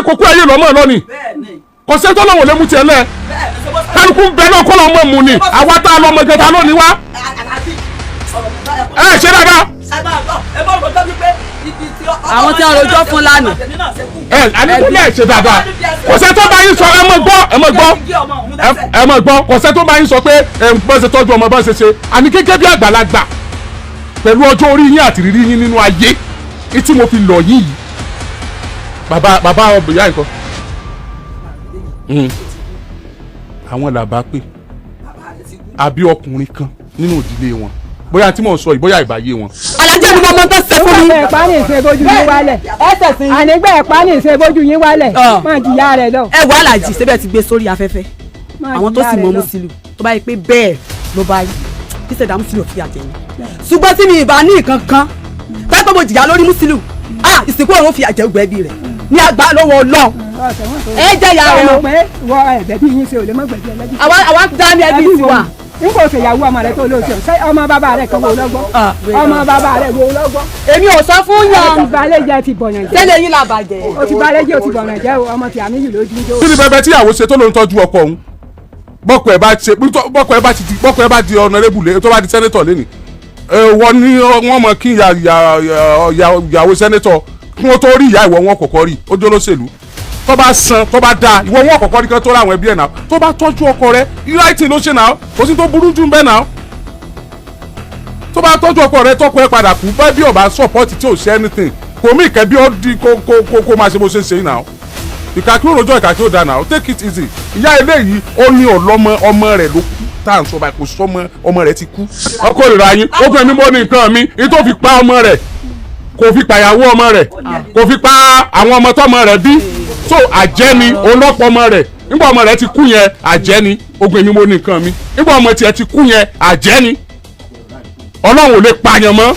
Kókó ayé lọ́mọ lọ́ni. Kò sẹ́ni tó lọ́wọ́ lé mú tiẹ̀ lẹ̀. Kálukú ń bẹ náà kọ́ lọ́mọ mu ni. Àwa tá a lọ́mọ gẹ̀ta lónìí wá. Ẹ ṣe dáadáa. Àwọn tí wọ́n rojọ́ fún lánàá. Ẹ àníkúnlẹ̀ ṣe dáadáa. Kò sẹ́ni tó bá yín sọ. Ẹ mọ̀ gbọ́, ẹ mọ̀ gbọ́, ẹ mọ̀ gbọ́. Kò sẹ́ni tó bá yín sọ pé ẹ ń bọ́n ṣe tọ́jú ọmọ, bọ́n ṣe ṣe. Àní gẹ́gẹ́ bí àgbàlagbà, pẹ̀lú ọjọ́ orí yín àti rírí yín nínú ayé tí mo fi lọ̀ yín yìí, bàbá bàbá ìyá nǹkan àwọn làbá pè àbí ọkùnrin kan nínú ìdílé wọn, bóyá tí mò ń sọ yìí, bóyá ìbáyé wọn. Alájẹ́ mi mọ tó ṣe fún mi. Ẹ̀pá ní ìṣe bójú yín wálẹ̀. Ẹsẹ̀ sí. Ànígbà ẹ̀pá ní ìṣe bójú yín wálẹ̀. Ọ̀. Máa jìyà rẹ̀ lọ. Ẹ wọ alájì síbẹ̀ ti gbé sórí afẹ́fẹ́. Máa Àwọn tó jìyà sì rẹ̀ mọ lọ. Musiliu, tó bá yẹ pé bẹ́ẹ̀ ló bá rí kí sẹ̀dá Musiliu fi àjẹyìn, ṣùgbọ́n tí mi ìbá ní nǹkan kan fẹ́ pé mo jìyà lórí Musiliu, ah, ìsìnkú òun fi àjẹ ẹbí rẹ̀ ní àgbà lọ́wọ́ Ọlọ́run. Ọ̀sẹ̀ wọn tó. Ẹ jẹ́ ìyá rẹ̀ o. Ọmọ pé wọ ẹ̀bẹ̀ bí yín ṣe ò lè mọ̀ gbẹ̀bí ẹlẹ́bí. Àwa dá ní ẹbí tiwa. N kò ṣèyàwó ọmọ rẹ tó lóṣù ṣé ọmọ bàbá rẹ kan wo lọ́gbọ́? Ah. Ọmọ bàbá rẹ wo lọ́gbọ́? Èmi ò sọ fún Ẹ ti yàn. balẹ̀ jẹ́, ti bọ̀yàn jẹ́. Tẹ́lẹ̀ yín la bàjẹ́. O ti balẹ̀ jẹ́, o ti bọ̀yàn jẹ́ o. Ọmọ tí àmì yìí lójú jó. Kí ni bẹbẹ tíyàwó ṣe tó ló ń tọ́jú ọkọ òun? Bọ́kọ ẹ̀ bá ṣe, bọ́kọ ẹ̀ bá ti di, bọ́kọ ẹ̀ bá di honourable, tó bá di senator lẹ́nìí, ẹ wọ́n ní wọ́n mọ̀ kí ìyàwó senator kí wọ́n tó rí ìyá ìwọ wọn kọ̀kọ́ rí. Ó jẹ́ olóṣèlú, tó bá san, tó bá da ìwọ wọn kọ̀kọ́ rí kan tó ráwọn ẹbí ẹ̀ náà. Tó bá tọ́jú ọkọ rẹ, right ló ṣe náà. Kò sí tó burú jù ń bẹ́ẹ̀ náà. Tó bá tọ́jú ọkọ rẹ, tọkọ ẹ padà kú bá bí ọba support tí ò ṣe anything, kò mí ìkẹ́ bí ó di kó máa ṣe bó ṣe ń ṣe yìí náà. Ìkà kí ó rojọ́, ìkà kí ó da náà. Take it easy. Ìyá eléyìí, ó ní ọlọ́mọ, ọmọ rẹ̀ ló kú tá à ń sọ báyìí. Kò sọmọ, ọmọ rẹ̀ ti kú. Ọkọ ìrora yín ó fẹ́ mi mọ́ ní nǹkan mi ní tó fi pa ọmọ rẹ̀, kò fi pàyàwó ọmọ rẹ̀, kò fi pa àwọn ọmọ tọmọ rẹ̀ bí. So àjẹ́ ni olọ́pọ̀ ọmọ rẹ̀. Nígbà ọmọ rẹ̀ ti kú yẹn, àjẹ́ ni ogun èmi mo ní nǹkan mi. Nígbà ọmọ tiẹ̀ ti kú yẹn, àjẹ́ ni. Ọlọ́run ò lè pààyàn mọ́.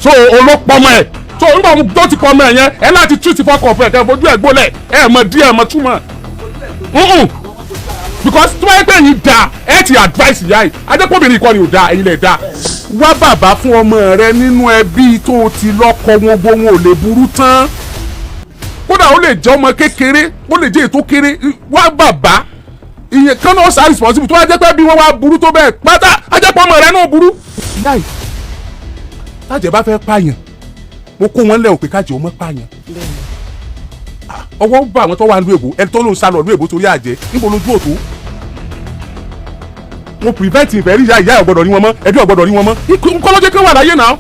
So olópọmọ ẹ̀. So nígbà tó ti pọmọ ẹ̀ yẹn, ẹ láti treat fọkàn fún ẹ kẹ́ fojú ẹ̀ gbólẹ̀. Ẹ mọ díẹ̀ mọ túmọ̀ because tó bá yẹ pé ẹ̀yin da, ẹ ti advice ìyá yìí. Adépọ̀bìnrin ìkọ́ni ò da, ẹ̀yin lè da. Wá bàbá fún ọmọ rẹ nínú ẹbí tó ti lọ́kọ wọn, gbogbo wọn ò lè burú tán. Kódà ó lè jẹ́ ọmọ kékeré, ó lè jẹ́ ètò kéré. Wá bàbá ìyẹn kan náà sá responsible. Tó wá jẹ́ pé bí wọ́n wá burú tó bẹ́ẹ̀ pátá, á jẹ́ pé ọmọ rẹ náà burú. Ìyá yìí, tájẹ́ bá fẹ́ pààyàn, mo kó wọn lẹ̀ òpè kájẹ́ ọmọ pààyàn. Ọwọ́ bá àwọn tó wà ní èbó, ẹni tó ló ń sá lọ ní èbó torí àjẹ́. Níbo lójú òtó mo prevent ìfẹ́ rí ìyá. Ìyá ò gbọ́dọ̀ rí wọn mọ́, ẹbí ò gbọ́dọ̀ rí wọn mọ́. Nǹkan ló jẹ́ kí wọ́n wà láyé náà.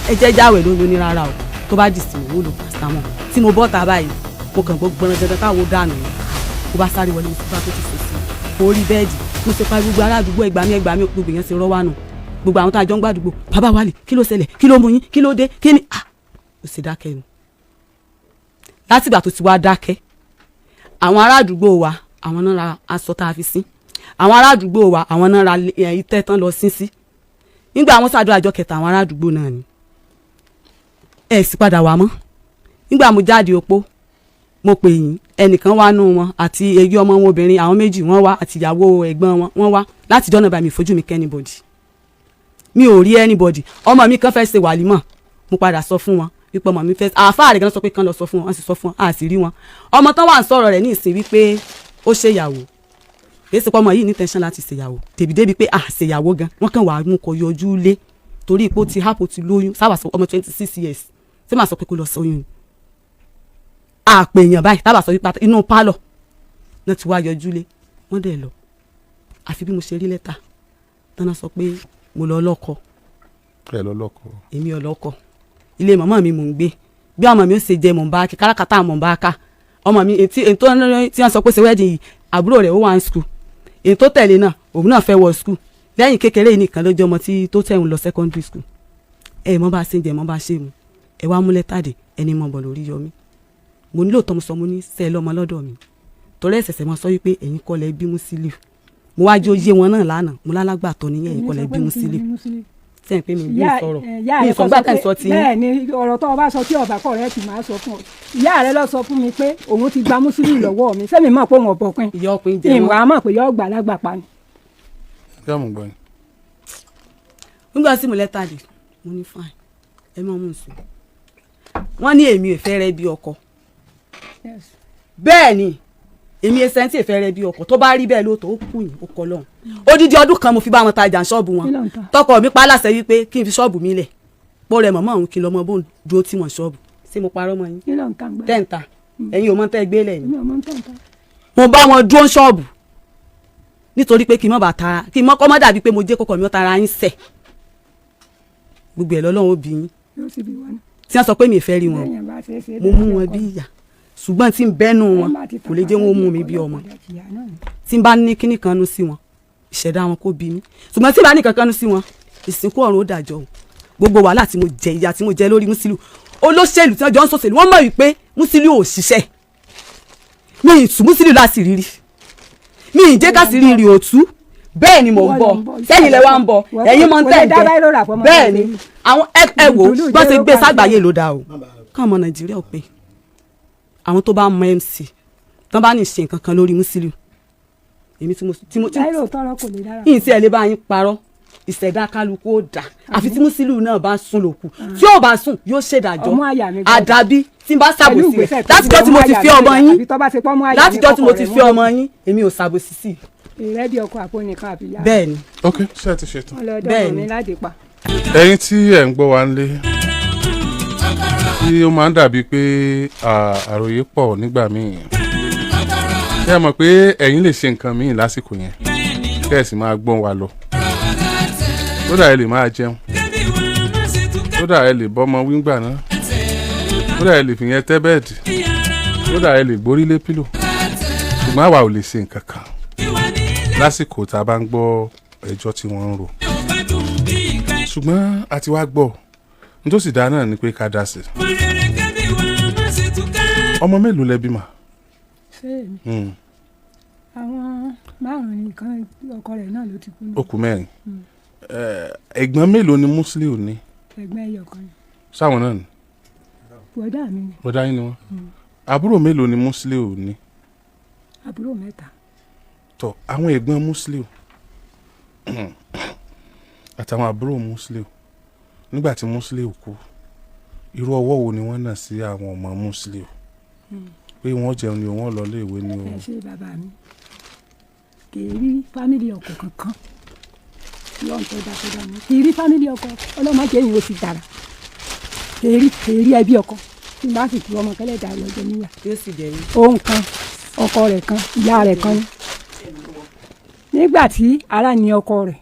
Ẹ jẹ́ jáwèé ló ní rárá o. Tó bá dì sí mi, wọ́n lo paracetamol. Tí mo bọ́ ta báyìí, mo kàn gbọ́ gbọ́n dandan táwọn dànù ni. Mo bá sáré wọlé, mo ti bá tó ti sèṣì orí bed. Mo ṣe parí gbogbo ará àdúgbò, ẹgbàá mi, ẹgbàá mi. Gbogbo èèyàn ti rọ́ wánu, gbogbo àwọn tó àjọ ń gbàdúgbò. Bàbá wálé, kí ló ṣẹlẹ̀? Kí ló mú yín? Kí ló dé? Kí ni? Ah, ó sì dákẹ́ ni. Látìgbà tó ti wá dákẹ́, àwọn ará àdúgbò wa, àwọn náà ra aṣọ tá a fi sí. Àwọn ará àdúgbò wa, àwọn náà ra itẹ́ tán lọ sín sí. Nígbà àwọn ṣàdúrà àjọ kẹta, àwọn ará àdúgbò náà ni ẹ sì padà wá mọ́. Nígbà mo jáde opó, mo pè yín. Ẹnìkan wá nù wọn àti èyí ọmọ wọn obìnrin, àwọn méjì wọ́n wá, àti ìyàwó ẹ̀gbọ́n wọn wọ́n wá. Láti jọ́nà bá mi fojú mi kẹ́ anybody, mi ò rí anybody. Ọmọ mi kan fẹ́ ṣe wàlímọ̀, mo padà sọ fún wọn wípé ọmọ mi fẹ́. Àáfàá rẹ̀ gan sọ pé kán lọ sọ fún wọn, wọ́n sì sọ fún wọn, a sì rí wọn. Ọmọ tán wà ń sọ̀rọ̀ rẹ̀ ní ìsìn wípé ó ṣèyàwó, kìí ṣe pé ọmọ yìí ní tension láti ṣèyàwó dèbìdébì pé à ṣèyàwó gan. Wọ́n kàn wàá mú kọ yọjú lé torí ipò ti hápò ti lóyún sábà sọ. Ọmọ 26 years, ṣé màá sọ pé kó lọ sóyún ni? Àpè èèyàn báyìí tábà sọ wípé inú pálọ̀ náà ti wá yọjú lé, wọ́n dẹ̀ lọ. Àfi bí mo ṣe rí lẹ́tà tọ́nà sọ pé mo lọ lọ́kọ. Ẹ lọ lọkọ. Èmi ò lọ́kọ. Ilé màmá mi mò ń gbé. Bí ọmọ mi ó ṣe jẹ, mò ń bá kí kárakáta, mò ń bá ká ọmọ mi. Ètí ètò tí wọ́n sọ pé ṣe wedding yìí, àbúrò rẹ̀ ó wà ní school. Èyí tó tẹ̀lé náà, òun náà fẹ́ wọ school. Lẹ́yìn kékeré yìí nìkan ló jẹ́ ọmọ tí tó tẹ̀ ń lọ secondary school. Ẹ mọ́ bá ṣe ń jẹ, mọ́ bá ṣe mu. Ẹ wá mú lẹ́tà dé, ẹni mọ̀ bọ̀ lórí yọmí. Mo nílò tọ́ mo sọ, mo ní sẹ́ ẹ lọ́mọ lọ́dọ̀ mi, torí ẹ̀ ṣẹ̀ṣẹ̀ mọ́ sọ wípé ẹ̀yin kọ́ lẹ bí Musiliu. Mo wá jó yé wọn náà lánàá, mo lálágbàtọ́ níyẹn, ẹ̀yin kọ́ lẹ bí Musiliu. Sẹ́yìn pé mi bí sọ̀rọ̀ mi sọ gbà tẹ̀ sọ tí. Bẹ́ẹ̀ ni, ọ̀rọ̀ tó o bá sọ tí ọba kọ̀ rẹ ti máa sọ fún ọ. Ìyá rẹ lọ sọ fún mi pé òun ti gba Musiliu lọ́wọ́ mi. Sẹ́mi mọ̀ pé òun ọ̀bọ̀pin? Ìyá ọkùnrin jẹ wọn. Ìwà mọ̀ pé yọ gbà lágbà pa ni. Kí á mọ̀ gbọ́ yín. Nígbà tí mo lẹ́tà dé, mo ní fine, ẹ máa mú un sùn. Wọ́n ní èmi ò fẹ́ rẹ bí ọkọ. Yes. Bẹ́ẹ̀ ni, èmi ẹsẹ̀ ń tí ì fẹ́ rẹ bí ọkọ. Tó bá rí bẹ́ẹ̀ lóòótọ́, ó kù yín, ó kọ lọ́hùn. Odidi ọdún kan mo fi bá wọn tajà ṣọ́ọ̀bù wọn. Kí ló ń tà? Tọkọ mi pa á láṣẹ wípé kí n fi ṣọ́ọ̀bù mi lẹ̀ pọ́ rẹ mọ̀mọ́ òun, kí n lọ́mọ bóun dúró tí wọ́n ṣọ́ọ̀bù. Ṣé mo parọ́ mọ́ yín? Kí ló ń tà ń gbà? Tẹ́ǹtà, ẹ̀yin ò mọ tẹ́ gbé lẹ̀ ni. Èmi ò mọ̀ ń tà ń tà. Mo bá wọn dúró ṣọ́ọ̀bù nítorí pé kí n má bàa tara, kí n mọ́ kọ́ mọ́ dàbí pé mo jẹ́ kọ́kọ́ mi ó tara yín sẹ̀. Gbogbo ẹ̀ lọ́lọ́run ó bí yín. Yóò sì bí wọn. Tí wọ́n sọ pé mi ì fẹ́ rí wọn, Lẹ́yìn bá ṣe é ṣe mo mú wọn bí ìyá, ṣùgbọ́n tí ń bẹ́nu wọn kò lè jẹ́ wọn ó mú mi bí ọmọ. Tí n bá ní kíní kan nú sí wọn, ìṣẹ̀dá wọn kò bí mi, ṣùgbọ́n tí n bá ní kankan nú sí wọn, ìsìnkú ọ̀run ó dàjọ́ o. Gbogbo wàhálà tí mo jẹ, ìyà tí mo jẹ lórí Musiliu, olóṣèlú tí wọ́n jọ ń ṣòṣèlú, wọ́n mọ̀ wípé Musiliu ò ṣiṣẹ́. Mi ì tú Musiliu láti rírí, mi ì jẹ́ ká sì rí rí òtú. Bẹ́ẹ̀ ni mò ń bọ̀ sẹ́yìn lẹ wá ń bọ̀, ẹ̀yin mọ̀ ń tẹ̀ jẹ́. Bẹ́ẹ̀ ni àwọn ẹ wò bọ́n ṣe gbé ságbàáyé ló dáa o. Káwọn ọmọ Nàìjíríà ò pé àwọn tó bá mọ MC tán bá ní ṣe nǹkan kan lórí Musiliu, èmi tí mo Táírò tọrọ kò lè dára. Yìí tí ẹ lè bá yín parọ́, ìṣẹ̀dá kálukú ó dà, àfi tí Musiliu náà bá sùn lòkù. Tí ò bá sùn, yóò ṣèdájọ́. Ọmọ àyà mi gbọ́dọ̀. Àdàbí tí n bá Pẹ̀lú ṣàbòsí rẹ̀. ìgbésẹ̀ tó Látijọ́ tí mo ti ọmọ fi àyà ọmọ mi yín, àbí tó bá ṣe pọ́ mọ́ àyà mi látijọ́ tí mo kọ́kọ́ ti rẹ̀ fi mú. ọmọ yín, èmi ò ṣàbòsí sí i. Ìrẹ́bí ọkọ àpò nìkan àfi yá. Bẹ́ẹ̀ ni. Ok, ṣé ẹ ti ṣetán? Wọ́n lọ Bẹ́ẹ̀ dọ́mọ ni. mi láti pa. Ẹ̀yin tí ẹ̀ ń gbọ́ wa nílé, tí ó máa ń dàbí pé àròyé pọ̀ nígbà míì, ṣé ẹ mọ̀ pé ẹ̀yin lè ṣe nǹkan míì lásìkò yẹn kẹ́ ẹ̀ sì máa gbọ́n wa lọ? Kódà ẹ lè máa jẹun, kódà ẹ lè bọ́mọ wíńgbà náà, kódà ẹ lè fìyẹn tẹ́ bed, kódà ẹ lè gbórí lé pillow, ṣùgbọ́n àwa ò lè ṣe nǹkan kan lásìkò tá a bá ń gbọ́ ẹjọ́ tí wọ́n ń rò. Ṣùgbọ́n a ti wá gbọ́ n tó sì dáa náà ni pé ká dá sí i. Ọmọ mélòó lẹ bí mà? Ṣé èmi? Àwọn márùn-ún nìkan, ọkọ rẹ̀ náà ló ti kú. Ó kù mẹ́rin. Ẹ̀gbọ́n mélòó ni Musiliu ní? Ẹ̀gbọ́n ẹyọ kan ni. Sáwọn náà ni? Bọ̀dá mi ni. Bọ̀dá yín ni wọ́n. Àbúrò mélòó ni Musiliu ní? Àbúrò mẹ́ta. Tọ àwọn ẹ̀gbọ́n Musiliu àtàwọn àbúrò Musiliu, nígbà tí Musiliu kú, irú ọwọ́ wo ni wọ́n nà sí àwọn ọmọ Musiliu, pé wọ́n jẹun ni o, wọ́n lọ ilé ìwé ni o? Ẹ ṣe bàbá mi, kì í rí family ọkọ kankan lọ́n tó dá tó dá mi, kì í rí family ọkọ. Ọlọ́mọdé ìwò ti dára, kì í rí ẹbí ọkọ. Tí n bá sì tu ọmọ kẹlẹ́ dàrí ọjọ́ níyà. Yóò sì jẹ yín. Òun kan, ọkọ rẹ̀ kan, ìyá rẹ̀ kan ni. Nígbà tí ara ní ọkọ rẹ̀,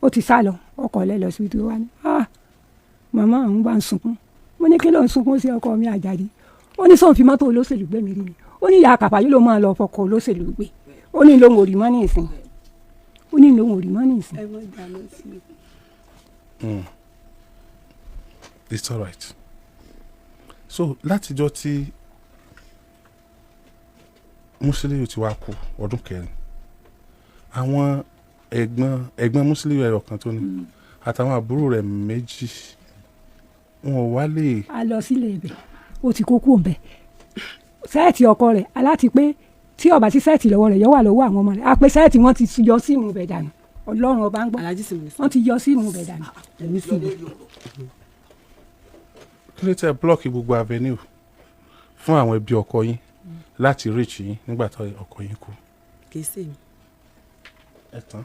ó ti sá lọ, ọkọ rẹ̀ lọ síbi tó wà ní, "Ah, màmá," òun bá ń sunkún. Mo ní, "Kí ló ń sunkún sí, ọkọ mi Àjàdí?" Ó ní sóun fi mọ́tò olóṣèlú gbé mi rí ni. Ó ní ìyá kàfáyé ló máa lọ fọkọ olóṣèlú gbé. Ó ní lóun ò rí mọ́ ní ìsìn, ó ní lóun ò rí mọ́ ní ìsìn. Ẹ mọ ìdáná sí i. It's alright. So látijọ́ tí Musiliu ti wá kú, ọdún kẹrin, àwọn ẹ̀gbọ́n Musiliu ẹyọ kan tó ní àtàwọn àbúrò rẹ̀ méjì, wọn ò wá lè A lọ sílé ibẹ̀, ó ti kó kúrò ńbẹ̀. Set ọkọ rẹ̀ aláti pé tí ọba sí set lọ́wọ́ rẹ̀ yọ wà lọ́wọ́ àwọn ọmọ rẹ̀, a pé set wọn ti yọ SIM bẹ̀ dànù. Ọlọ́run ọba ń gbọ́. Alájí sì mú sí. Wọ́n ti yọ SIM bẹ̀ dànù. Ẹ̀mí sì mú. Kí ló tẹ block gbogbo avenue fún àwọn ẹbí ọkọ yín láti reach yín nígbà tó ọkọ yín kú? Kì í ṣe mi. Ẹ tán.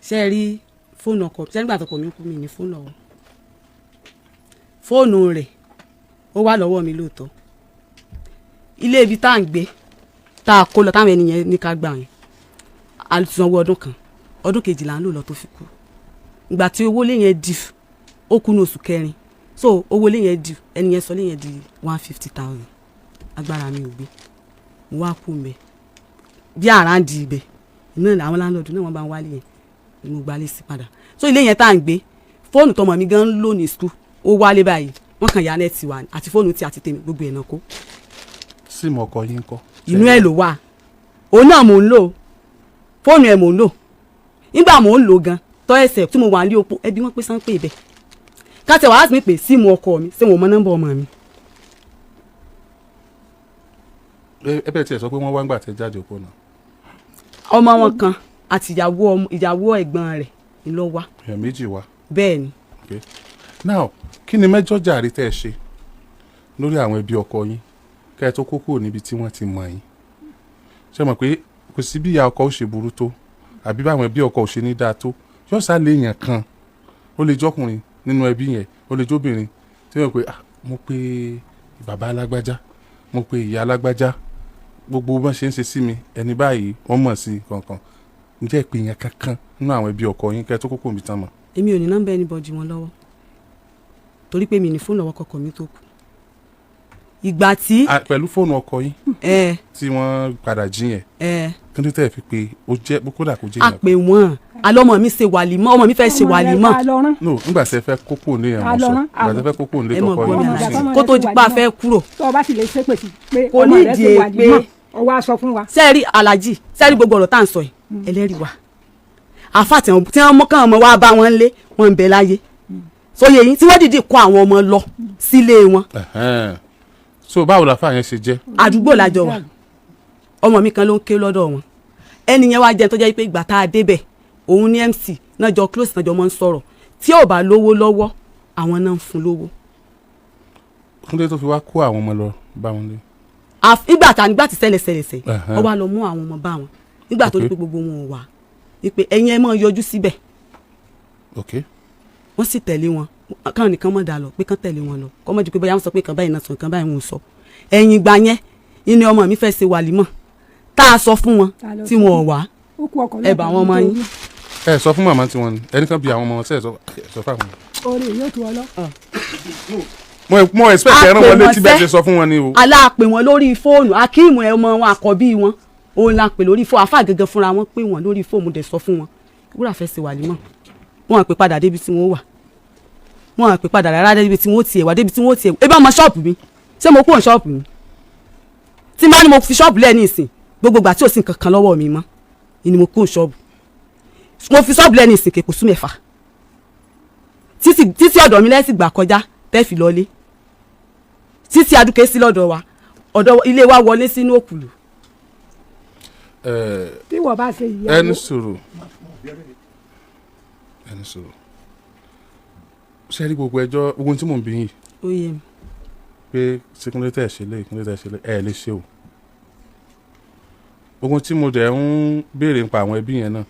Ṣé ẹ rí fóònù ọkọ? Ṣé nígbà tọkọ mi kú, mi ní fóònù lọ́wọ́. Fóònù rẹ̀ ó wà lọ́wọ́ mi lóòótọ́. Ilé ibi tá à ń gbé, tá a kó lọ, táwọn ènìyàn ní ká gbà yẹn, a ti sanwó ọdún kan, ọdún kejìlá ń lò lọ tó fi kú. Ìgbà tí owó lé yẹn di, ó kú ní oṣù kẹrin, so owó lé yẹn di, ẹni yẹn sọ lé yẹn di 150,000. Agbára mi ò gbé, mo wá kú mbẹ. Bí àrà ń di ibẹ̀ náà, àwọn landlord náà, wọ́n bá ń wálé yẹn ni mo gbalé sí padà. So ilé yẹn tá à ń gbé, fóònù tọmọ mi gan ń lò ní school, ó wálé báyìí, wọ́n kàn ya net wa ni, àti fóònù tí àti tèmi, gbogbo ẹ̀ náà kó. SIM ọkọ yín kọ́? Inú ẹ̀ ló wà. Òun náà mò ń lò, fóònù ẹ̀ mò ń lò. Nígbà mò ń lò gan tọ́ ẹsẹ̀ tí mo wà ní opó, ẹbí wọn pé sán pé ibẹ̀ káṣẹ wàhálà mi pè SIM ọkọ mi, ṣé wọn mọ nọ́mbà ọmọ mi? Ẹ bẹ́ẹ̀ tiẹ̀ sọ pé wọ́n wá ń gbà tẹ́ jáde òpó náà. Ọmọ wọn kan àti ìyàwó ọmọ, ìyàwó ẹ̀gbọ́n rẹ̀ ńlọ wá. Èèyàn méjì wá. Bẹ́ẹ̀ ni. Okay. Now, kí ni mẹ́jọ jàre tẹ́ ẹ ṣe lórí àwọn ẹbí ọkọ yín kẹ́ ẹ tó kó kúrò níbi tí wọ́n ti mọ̀ yín? Ṣé mọ̀ pé kò sí bí ìyá ọkọ ó ṣe burú tó, àbí báwọn ẹbí ọkọ ò ṣe ní dáa tó, yóò sá lè yàn kan, ó lè jọkùnrin nínú ẹbí yẹn, ó lè jóbìnrin tí wọ́n pe, "Ah, mo pe bàbá alágbájá, mo pe ìyá alágbájá, gbogbo bọ́n ṣe ń ṣe sí mi, ẹni báyìí wọ́n mọ̀ sí kankan." Ǹjẹ́ ìpè yẹn kankan nínú àwọn ẹbí ọkọ yín kẹ́ ẹ tó kókó mi tán mọ̀? Èmi ò ní nọ́mbà anybody wọn lọ́wọ́, torí pé mi ní fóònù lọ́wọ́ kọkọ mi tó kù. Ìgbà tí Ah, pẹ̀lú fóònù ọkọ yín ẹ tí wọ́n padà jí yẹn, ẹ kí ló tẹ̀ fi pé ó jẹ́ kódà kó jẹ́ a yẹn? pè wọ́n alọ́mọ mi ṣe wàlímọ̀, ọmọ mi fẹ́ ṣe wàlímọ̀. No, nígbà tí ẹ fẹ́ kókó ní ẹ̀ mọ̀ sọ, nígbà tí ẹ fẹ́ kókó ní Ẹ mọ̀ tọkọ gbọ́ mi yín àlàyé sí. kó tó di pa fẹ́ kúrò. Tó o bá sì lè ṣépè sí pé Kò ọmọ ní rẹ ìdí ṣe èpè. wàlímọ̀, ọwọ́ á sọ fún wa. Sẹ́ẹ̀rí alájì, sẹ́ẹ̀rí gbogbo ọ̀rọ̀ tá à ń sọ yìí, ẹlẹ́rìí wa àfa tí wọ́n mú káwọn ọmọ wa bá wọn lé wọn ń bẹ láyé sóye yín, tí wọ́n dìídì kó àwọn ọmọ lọ sílé wọn. Ẹ̀hẹ́n. So báwo la fà yẹn ṣe jẹ́? Àdúgbò lájọ wà. Ọmọ mi kan ló ń ké lọ́dọ̀ wọn. Ẹni yẹn wá jẹ́ tó jẹ́ pé ìgbà tá a débẹ̀, òun ní MC náà jọ close, náà jọ mọ́ ń sọ̀rọ̀. Tí ò bá lówó lọ́wọ́, àwọn náà ń fún lówó. Kúndé tó fi wá kó àwọn ọmọ lọ bá wọn lé. Nígbà tá nígbà tí ṣẹlẹ̀ ṣẹlẹ̀ ṣẹ̀, Ẹ̀hẹ́n. ó wá lọ mú àwọn ọmọ bá wọn nígbà tó rí pé gbogbo wọn ò wá, wípé ẹ̀yin ẹ máa yọjú síbẹ̀. Wọ́n sì tẹ̀lé wọn, káwọn nìkan mọ̀ dà lọ pé kán tẹ̀lé wọn lọ, kọ́ mọ̀ ju pé bóyá wọ́n sọ pé kàn báyìí náà sọ nǹkan báyìí, wọn ò sọ. Ẹ̀yìn ìgbà yẹn ìní ọmọ mi fẹ́ ṣe wàlímọ̀ tá a sọ fún wọn Tá a lọ tí sọ wọn ò wá. Ó kú ọkọ̀ Ẹ bá àwọn ọmọ yín. Ẹ sọ fún màmá tiwọn ni, ẹnì kan bí àwọn ọmọ wọn sẹ, ẹ sọ fáwọn. Orí yóò tu ọ lọ. Mo expect A ẹ rán pè wọn wọ́n létí bẹ́ẹ̀ sẹ́. ṣe sọ fún wọn ni o. Aláàpè wọn lórí fóònù. Akíìmù ẹ ọmọ wọn àkọ́bí wọn, òun la pè lórí fóònù. Àfáà gẹ́gẹ́ fúnra wọn pè wọn lórí fóònù, dẹ̀ sọ fún wọn wúrà fẹ́ ṣe wàlímọ̀. Wọn pè padà débi tí wọn wà, wọn pè padà rárá débi tí wọn ó tiẹ̀ wá, débi tí wọn ó tiẹ̀ ẹ bá ọmọ ṣọ́ọ̀bù mi. Ṣé mo kúrò ní ṣọ́ọ̀bù mi? Tí n bá ní mo fi ṣọ́ọ̀bù lẹ́ẹ̀ ní ìsìn, gbogbo ìgbà tí ò sí nǹkan kan lọ́wọ́ mi mọ́ ni mo kúrò ní ṣọ́ọ̀bù. Mo fi ṣọ́ọ̀bù lẹ́ẹ̀ ní ìsìn kò sún 6 títí títí ọ̀dọ̀ mi lẹ́sìn gbà kọjá tẹ́ fi lọlé títí adúkẹ́ sí lọ́dọ̀ wa, ọ̀dọ̀ ilé wa wọlé sínú òkùlù. Ẹ Tí wọ́n bá ṣe ìyàwó. Ẹni sọ̀rọ̀, ẹni sọ̀rọ̀. Ṣé rí gbogbo ẹjọ́, gbogbo ohun tí mò ń bí yìí, Ó yé mi. pé ṣé kúnlé tẹ̀ ṣe lé, kúnlé tẹ̀ ṣe lé, ẹ lè ṣe o. Gbogbo tí mo dẹ̀ ń béèrè nípa àwọn ẹbí yẹn náà,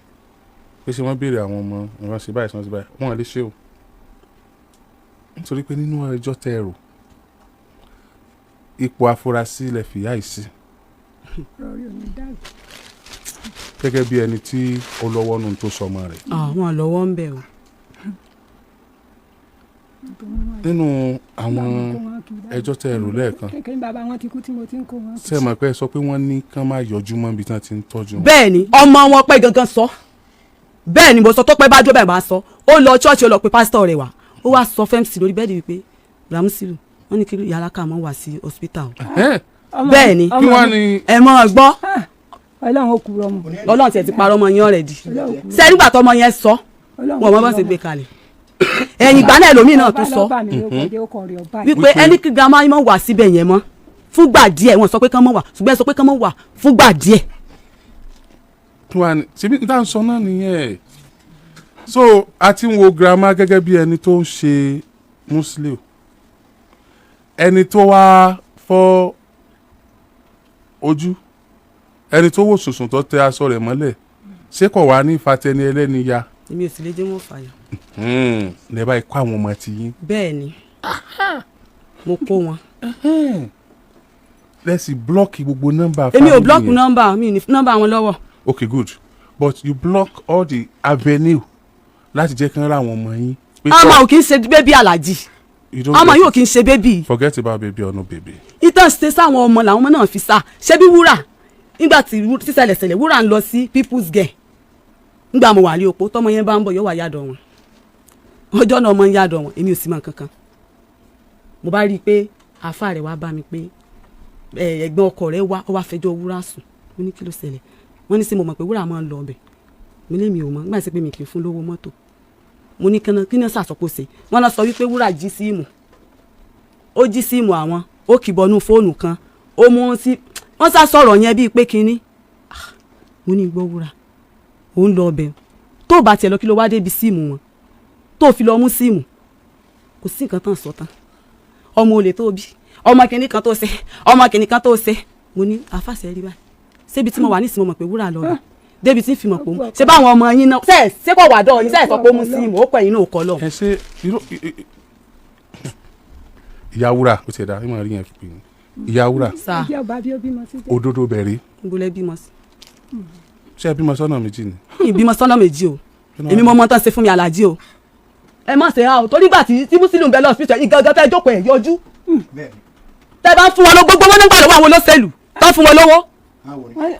pé ṣé wọ́n béèrè àwọn ọmọ wọn, ṣe báyìí, ṣe wọ́n ṣe báyìí, wọ́n lè ṣe o, nítorí pé nínú ẹjọ́ tẹ́ ẹ rò, ipò afurasí lẹ fìyà yìí sí Rọrí ò ní dàrú. gẹ́gẹ́ bí ẹni tí ó lọ́wọ́ nù tó sọmọ rẹ̀. Àwọn lọ́wọ́ ń bẹ̀ o. Nínú àwọn ẹjọ́ tẹ́ ẹ rò lẹ́ẹ̀kan, Kékeré bàbá wọn ti kú tí mo ti ń kó wọn. ṣé ẹ mọ̀ pé ẹ sọ pé wọ́n ní kán má yọjú mọ́ ibi tí wọ́n ti ń tọ́jú wọn? Bẹ́ẹ̀ ni, ọmọ wọn pẹ́ gangan sọ bẹ́ẹ̀ ni mo sọ tó pẹ́ bá dúró bẹ́ẹ̀ bá sọ. Ó lọ ṣọ́ọ̀ṣì, ó lọ pe pásítọ̀ rẹ̀ wá, ó wá sọ fẹ́ǹsì lórí bẹ́ẹ̀dì wípé Ramsilu, wọ́n ní kí yàrá kà mọ́ wá sí hospital o. Ẹ̀hẹ́n, Bẹ́ẹ̀ ni. kí wọ́n ní Ẹ mọ́ ọ gbọ́. Ọlọ́run ó kúrọ̀ mọ́. Ọlọ́run tiẹ̀ ti parọ́ ọmọ yẹn already. Ọlọ́run ó kúrọ̀. Ṣé nígbà tó ọmọ yẹn sọ, Ọlọ́run wọn mọ bá ṣe gbé kalẹ̀. Ẹ̀yìn ìgbà náà ẹlòmíì náà tún sọ wípé ẹni kí grandma mọ̀ wá síbẹ̀ yẹn mọ́ fúngbà díẹ̀. Wọ́n sọ pé kán mọ̀ wá, ṣùgbọ́n ẹ sọ pé kán mọ̀ wá fúngbà díẹ̀. Kí wọ́n ní ṣebí n tá n sọ náà nìyẹn. So a ti ń wo grandma gẹ́gẹ́ bí ẹni tó ń ṣe Muslim, ẹni tó wá fọ́ ojú, ẹni tó wò sùnsùn tó tẹ aṣọ rẹ̀ mọ́lẹ̀, ṣé kò wá ní ìfàtẹni ẹlẹ́ni ya? Èmi ò sì lè jẹ́ wọ́n fàyà. Lẹ́ báyìí kó àwọn ọmọ ti yín. Bẹ́ẹ̀ ni, mo kó wọn. Lẹ́sìn block gbogbo nọ́mbà Èmi ò family block yẹn. nọ́mbà mi, ní nọ́mbà wọn lọ́wọ́. Okay, good, but you block all the avenue láti jẹ́ kí wọ́n rà àwọn ọmọ yín pé Ọmọ ò kì í ṣe baby, alájì. You don't Ọmọ get yóò it. kì í ṣe baby. Forget about baby or no baby. Ìtàn ṣe sáwọn ọmọ làwọn ọmọ náà fi sá. Ṣé bí wúrà nígbà tí sísẹlẹsẹlẹ wúrà ń lọ sí people's girl nígbà mo wà ní opó, tọmọ yẹn bá ń bọ̀, yóò wá yàdọ̀ wọn. Ọjọ́ náà ọmọ ń yàdọ̀ wọn, èmi ò sì mọ nǹkan kan. Mo bá rí i pé àáfàá rẹ̀ wá bá mi pé ẹ, ẹ̀gbọ́n ọkọ rẹ̀ wá, ó wá fẹjọ́ wúrà sùn. Mo ní kí ló ṣẹlẹ̀? Wọ́n ní sí mo mọ̀ pé wúrà máa ń lọ ọbẹ̀. Mi lé mi ò mọ̀ nígbà tí pé mi kì í fún lówó mọ́tò. Mo ní kí náà ṣàṣọpọ̀ ṣe. Wọ́n lọ sọ wípé wúrà jí SIM, ó jí SIM àwọn, ó kì bọnú fóònù kan, ó mú sí. Wọ́n sá sọ̀rọ̀ yẹn bíi pé kínní. Ah, mo ní gbọ́, wúrà ó ń lọ ọbẹ̀, tó bá tiẹ̀ lọ, kí ló wá débi SIM wọn tó fi lọ mú SIM? Kò sí nǹkan tán sọ tán. Ọmọ olè tó bí, ọmọ kìnìún kan tó ṣe, ọmọ kìnìún kan tó ṣe. Mo ní àfàṣẹ rí báyìí, ṣébi tí mo wà nísìnyí, mo mọ̀ pé wúrà lọ rẹ̀ débi tí ń fi mọ̀ pé òun ṣe báwọn ọmọ yín náà ṣe ṣé kò wà dọ̀ yín, ṣe sọ pé ó mú sí ìmọ̀ ó kọ ẹ̀yìn náà ó kọ lọ. Ẹ ṣe irú ìyá wúrà, ó ti dá ìmọ̀ rí yẹn fi pè ní ìyá wúrà. Sà. Ẹjẹ́ ọba bí ó bímọ sí jẹ́. Òdodo bẹ̀rẹ̀. Níbo lẹ bímọ sí? Ṣé ẹ bímọ sọ́nà méjì ni? Ìbímọ sọ́nà méjì o. Èmi mọ ọmọ tán ṣe fún mi, alájí o. Ẹ má ṣe ha o, torí gbà tí Musiliu ń bẹ lọ́sibítù, ẹ̀yin gangan fẹ́ jókòó ẹ̀ yọjú. Tẹ bá ń fún wọn lọ gbogbo wọn nígbà lọ́wọ́ àwọn olóṣèlú tó ń fún wọn lówó,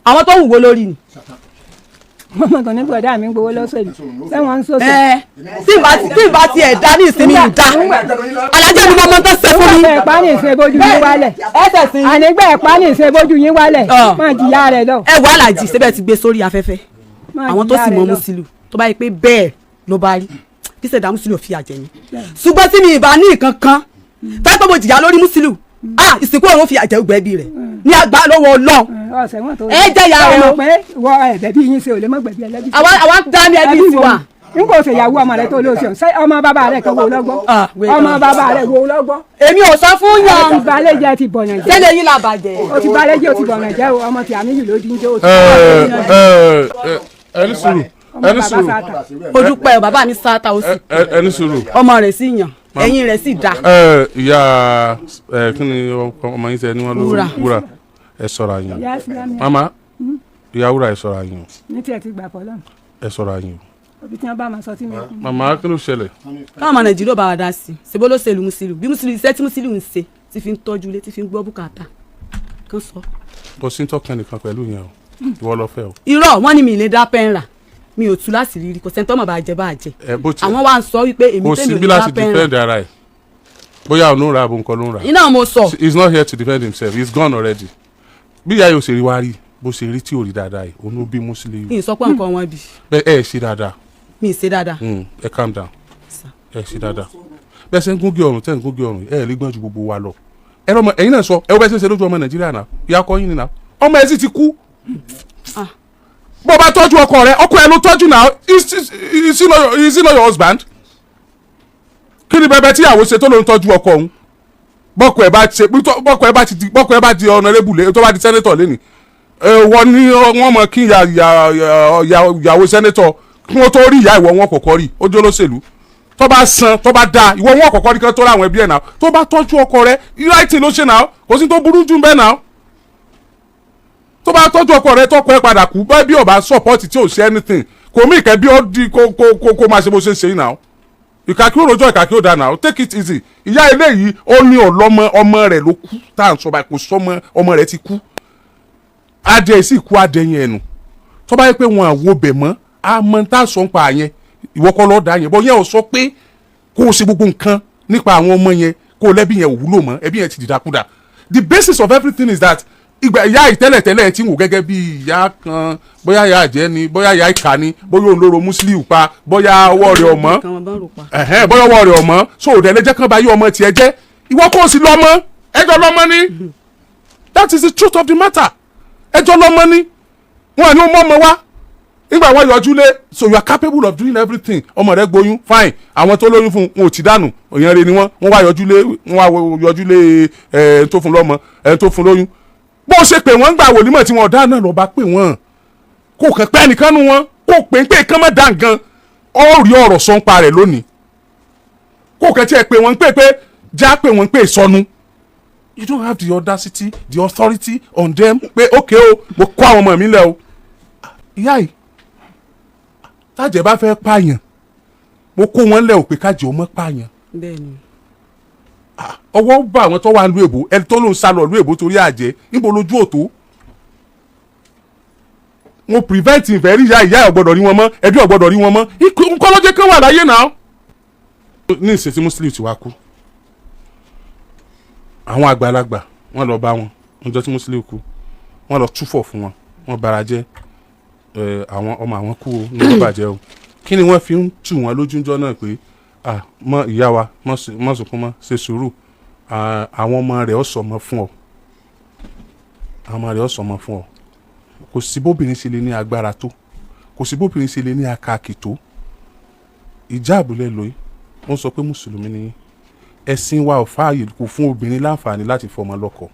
àwọn tó wù wó lórí ni. Wọ́n mọ̀ kàn ní bọ̀dá mi ń gbowó lọ́sọ̀lù sẹ́wọ̀n ń sọ̀sọ̀. Ẹ tí ìbá ti ẹ̀ dá ní ìsinmi ìdá, alájẹ́ mi mọ ọmọ tán ṣe fún mi. Nígbà ẹ̀pá ní ìṣe bójú yín wálẹ̀. Ẹsẹ̀ sí. Ànígbà ẹ̀pá ní ìṣe bójú yín wálẹ̀. Ọ̀. Máa jìyà rẹ̀ lọ. Ẹ wọ alájí síbẹ̀ ti gbé sórí afẹ́fẹ́. Máa Àwọn tó jìyà sì rẹ̀ mọ lọ. Musiliu, tó bá yẹ pé bẹ́ẹ̀ ló bá rí kí sẹ̀dá Musiliu fi àjẹ mi, ṣùgbọ́n tí mi ìbá ní nǹkan kan fẹ́ pé mo jìyà lórí Musiliu, ah, ìsìnkú ọ̀run fi àjẹ ògbẹ́bí rẹ̀ ní àgbà lọ́wọ́ Ọlọ́run. Ọ̀sẹ̀ wọn tó. Ẹ jẹ́ ìyá rẹ̀ o. Ọmọ pé wọ ẹ̀bẹ̀ bí yín ṣe ò lè mọ̀ gbẹ̀bí ẹlẹ́bí. Àwa dá ní ẹbí tiwa. N kò ṣèyàwó ọmọ rẹ tó lóṣù ṣé ọmọ bàbá rẹ kan wo lọ́gbọ́? Ah, wait. Ọmọ bàbá rẹ wo lọ́gbọ́? Èmi ò sọ fún Ó ti yàn. balẹ̀ jẹ́, ti bọ̀nà jẹ́. Tẹ́lẹ̀ yín là bàjẹ́. Ó ti balẹ̀ jẹ́, ó ti bọ̀nà jẹ́ o. Ọmọ tí àmì yìí ló dín jẹ́ ó ti. Ẹ ẹ ẹ ẹ ní sùúrù, Ọmọ ẹ ní bàbá sùúrù. sáta. Ó dúpẹ́ o, bàbá mi sáta ó sì Ẹ ní sùúrù. Ọmọ rẹ̀ sì yàn, ẹ̀yìn rẹ̀ sì dá. Ẹ ìyá ẹ, kí ni ọmọ yín sẹ ni wọn ló? Wúrà. Wúrà, ẹ ṣọ́ra yín o. Ìyá Sílámì. Mama, ìyá wúrà, ẹ ṣọ́ra yín o. Ní tiẹ̀ ti gbà fọlọ́n. Ẹ ṣọ́ra yín o. Òbí tí wọ́n bá máa sọ tí mi kú. Màmá, kí ló ṣẹlẹ̀? Káwọn ọmọ Nàìjíríà bá wa dá sí i. Ṣèbó ló ṣèlú Musiliu bí Musiliu, iṣẹ́ tí Musiliu ń ṣe ti fi ń tọ́jú ilé, tí fi ń gbọ́ bùkátà kan sọ. Kò sí tọkàn nìkan pẹ̀lú yẹn o, ìwọ lọ fẹ́ o. Irọ́ wọn ni mi lè dá pẹ́ńrà, mi ò tú láti rírí, kò sẹ́ńtọ́ mọ̀ bá jẹ bá jẹ. Ẹ bó ti Àwọn wa ń sọ wípé èmi kò tèmi sí ò bí lè dá láti pẹ́ńrà. defend ara ẹ̀, bóyá òun ló ń ra àbò nǹkan ló ń ra. Iná mo sọ. He is not here to defend himself, he is gone already. Bí ìyá yóò ṣe rí wá rí bó ṣe rí tí ò rí dáadáa yìí, òun ló bí Musiliu. Mi ì sọ pé nǹkan wọn bì. Bẹ́ẹ̀ ẹ ṣe dáadáa. Mi ì ṣe dáadáa. Ẹ calm down. Sir. Ẹ ṣe dáadáa. Bẹ́ẹ̀ ṣe ń gúngi ọ̀run, tẹ́ ń gúngi ọ̀run, ẹ lè gbọ́n ju gbogbo wa lọ. Ẹ lọ́mọ ẹ̀yin náà sọ, ẹ wọ́n bẹ́ẹ̀ ṣe ń ṣe lójú ọmọ Nàìjíríà náà. Ìyá ọkọ yín ni náà, ọmọ ẹ sì ti kú. Ah. Bó o bá tọ́jú ọkọ rẹ, ọkọ ẹ ló tọ́jú náà. Is he not your husband? Kí ni bẹbẹ tíyàwó ṣe tó ló ń tọ́jú ọkọ òun? Bọ́kọ ẹ bá ṣe, bọ́kọ ẹ bá ti di, bọ́kọ ẹ bá di honourable, tó bá di senator lẹ́nìí, ẹ wọ́n ní wọ́n mọ̀ kí ìyàwó senator kí wọ́n tó rí ìyá ìwọ wọn kọ̀kọ́ rí ó jẹ́ olóṣèlú. Tó bá san, tó bá da ìwọ wọn kọ̀kọ́ rí kí wọ́n tó rí àwọn ẹbí ẹ̀ náà. Tó bá tọ́jú ọkọ rẹ, right ló ṣe náà, kò sí tó burú jù bẹ́ẹ̀ náà. Tó bá tọ́jú ọkọ rẹ, tọkọ ẹ padà kú, bẹ́ẹ̀ bí ó bá support tí ò ṣe anything, kò mí ìkẹ́ bí ó di kó máa ṣe bó ṣe ń ṣe yìí náà. Ìkà kí ó rojọ́, ìkà kí ó dáa náà. Take it easy. Ìyá eléyìí, ó ní ọlọ́mọ, ọmọ rẹ̀ ló kú tá à ń sọ báyìí. Kò sọmọ, ọmọ rẹ̀ ti kú. Adìẹ sì kú, adìẹ ẹnu tó bá yẹ pé wọn àwo bẹ̀ mọ́, a mọ tá a sọ ń pa yẹn. Ìwọ kọ́ lọ́ọ́ da yẹn bọ́ yẹn, ò sọ pé kó o ṣe gbogbo nǹkan nípa àwọn ọmọ yẹn, kó o lẹ́bí yẹn ò wúlò mọ́, ẹbí yẹn ti dìdàkudà. The basis of everything is that ìgbà ìyá ìtẹ́lẹ̀tẹ́lẹ̀ tí ń wò gẹ́gẹ́ bí ìyá kan, bóyá ìyá àjẹ́ ni, bóyá ìyá ìkà ni, bóyá òun lóró Musiliu pa, bóyá ọwọ́ rẹ̀ ọmọ Kan wọn bá ń rò pa. Ẹ̀hẹ́n, bóyá ọwọ́ rẹ̀ ọmọ so òdẹ lẹ́jẹ́ kan bá yí ọmọ tiẹ̀ jẹ́. Ìwọ kò sí lọ́mọ, ẹjọ́ lọ́mọ ni. That is the truth of the matter. Ẹjọ́ lọ́mọ ni, wọn ní ọmọ ọmọ wa nígbà wọn yọjú lé. So you are capable of doing everything. Ọmọ rẹ gboyún, fine. Àwọn tó lóyún fún wọn ò tí dànù, òyìn rẹ ni wọn. Wọn wá yọjú lé, wọn wá yọjú lé ẹ tó fún lọ́mọ, ẹ tó fún lóyún. Bó ṣe pè wọ́n gbà wòlímọ̀ tí wọn ọ̀dà náà lọ́ọ́ bá pè wọ́n, kò kàn pẹ́ nìkan nu wọn, kò pè ń pè kán mọ́ dá nǹkan, ó rí ọ̀rọ̀ sọ ń pa rẹ̀ lónìí. Kò kàn tiẹ̀ pè wọ́n pé pé já pè wọ́n pé sọnù. You don't have the audacity, the authority on them pé okay o, mo kó àwọn ọmọ mi lẹ o. Ìyá yìí, tájẹ̀ bá fẹ́ pààyàn, mo kó wọn lẹ̀ ò pé kájẹ̀ ó mọ́ pààyàn. Bẹ́ẹ̀ ni. Ọwọ́ bá àwọn tó wà ń lu èbó, ẹni tó ló ń sá lọ lu èbó torí àjẹ́, níbo lójú òtó wọn prevent ìfẹ́ rí ìyá, ìyá ẹ̀ gbọ́dọ̀ rí wọn mọ́, ẹbí ò gbọ́dọ̀ rí wọn mọ́. Nǹkan ló jẹ́ kí wọ́n wà láyé náà. Ní ìsìn tí Muslim ti wá kú, àwọn àgbàlagbà wọ́n lọ bá wọn níjọ́ tí Muslim kú, wọ́n lọ túfọ̀ fún wọn, wọ́n bara jẹ́ ẹ, àwọn ọmọ àwọn kú o, ní wọ́n bàjẹ́ o. Kí ni wọ́n fi ń tù wọ́n lójú ńjọ́ náà pé, ah, mọ ìyá wa, mọ sunkún mọ́, ṣe sùúrù. Ah, àwọn ọmọ rẹ̀ ó sọmọ fún ọ, àwọn ọmọ rẹ̀ ó sọmọ fún ọ. Kò sí bóbìnrin ṣe lè ní agbára tó, kò sí bóbìnrin ṣe lè ní akáàkì tó. Ìjáàbù lẹ lóyún, wọ́n sọ pé mùsùlùmí ni yín. Ẹ̀sìn wa ò fààyè kò fún obìnrin láǹfààní láti fọmọ lọ́kọ.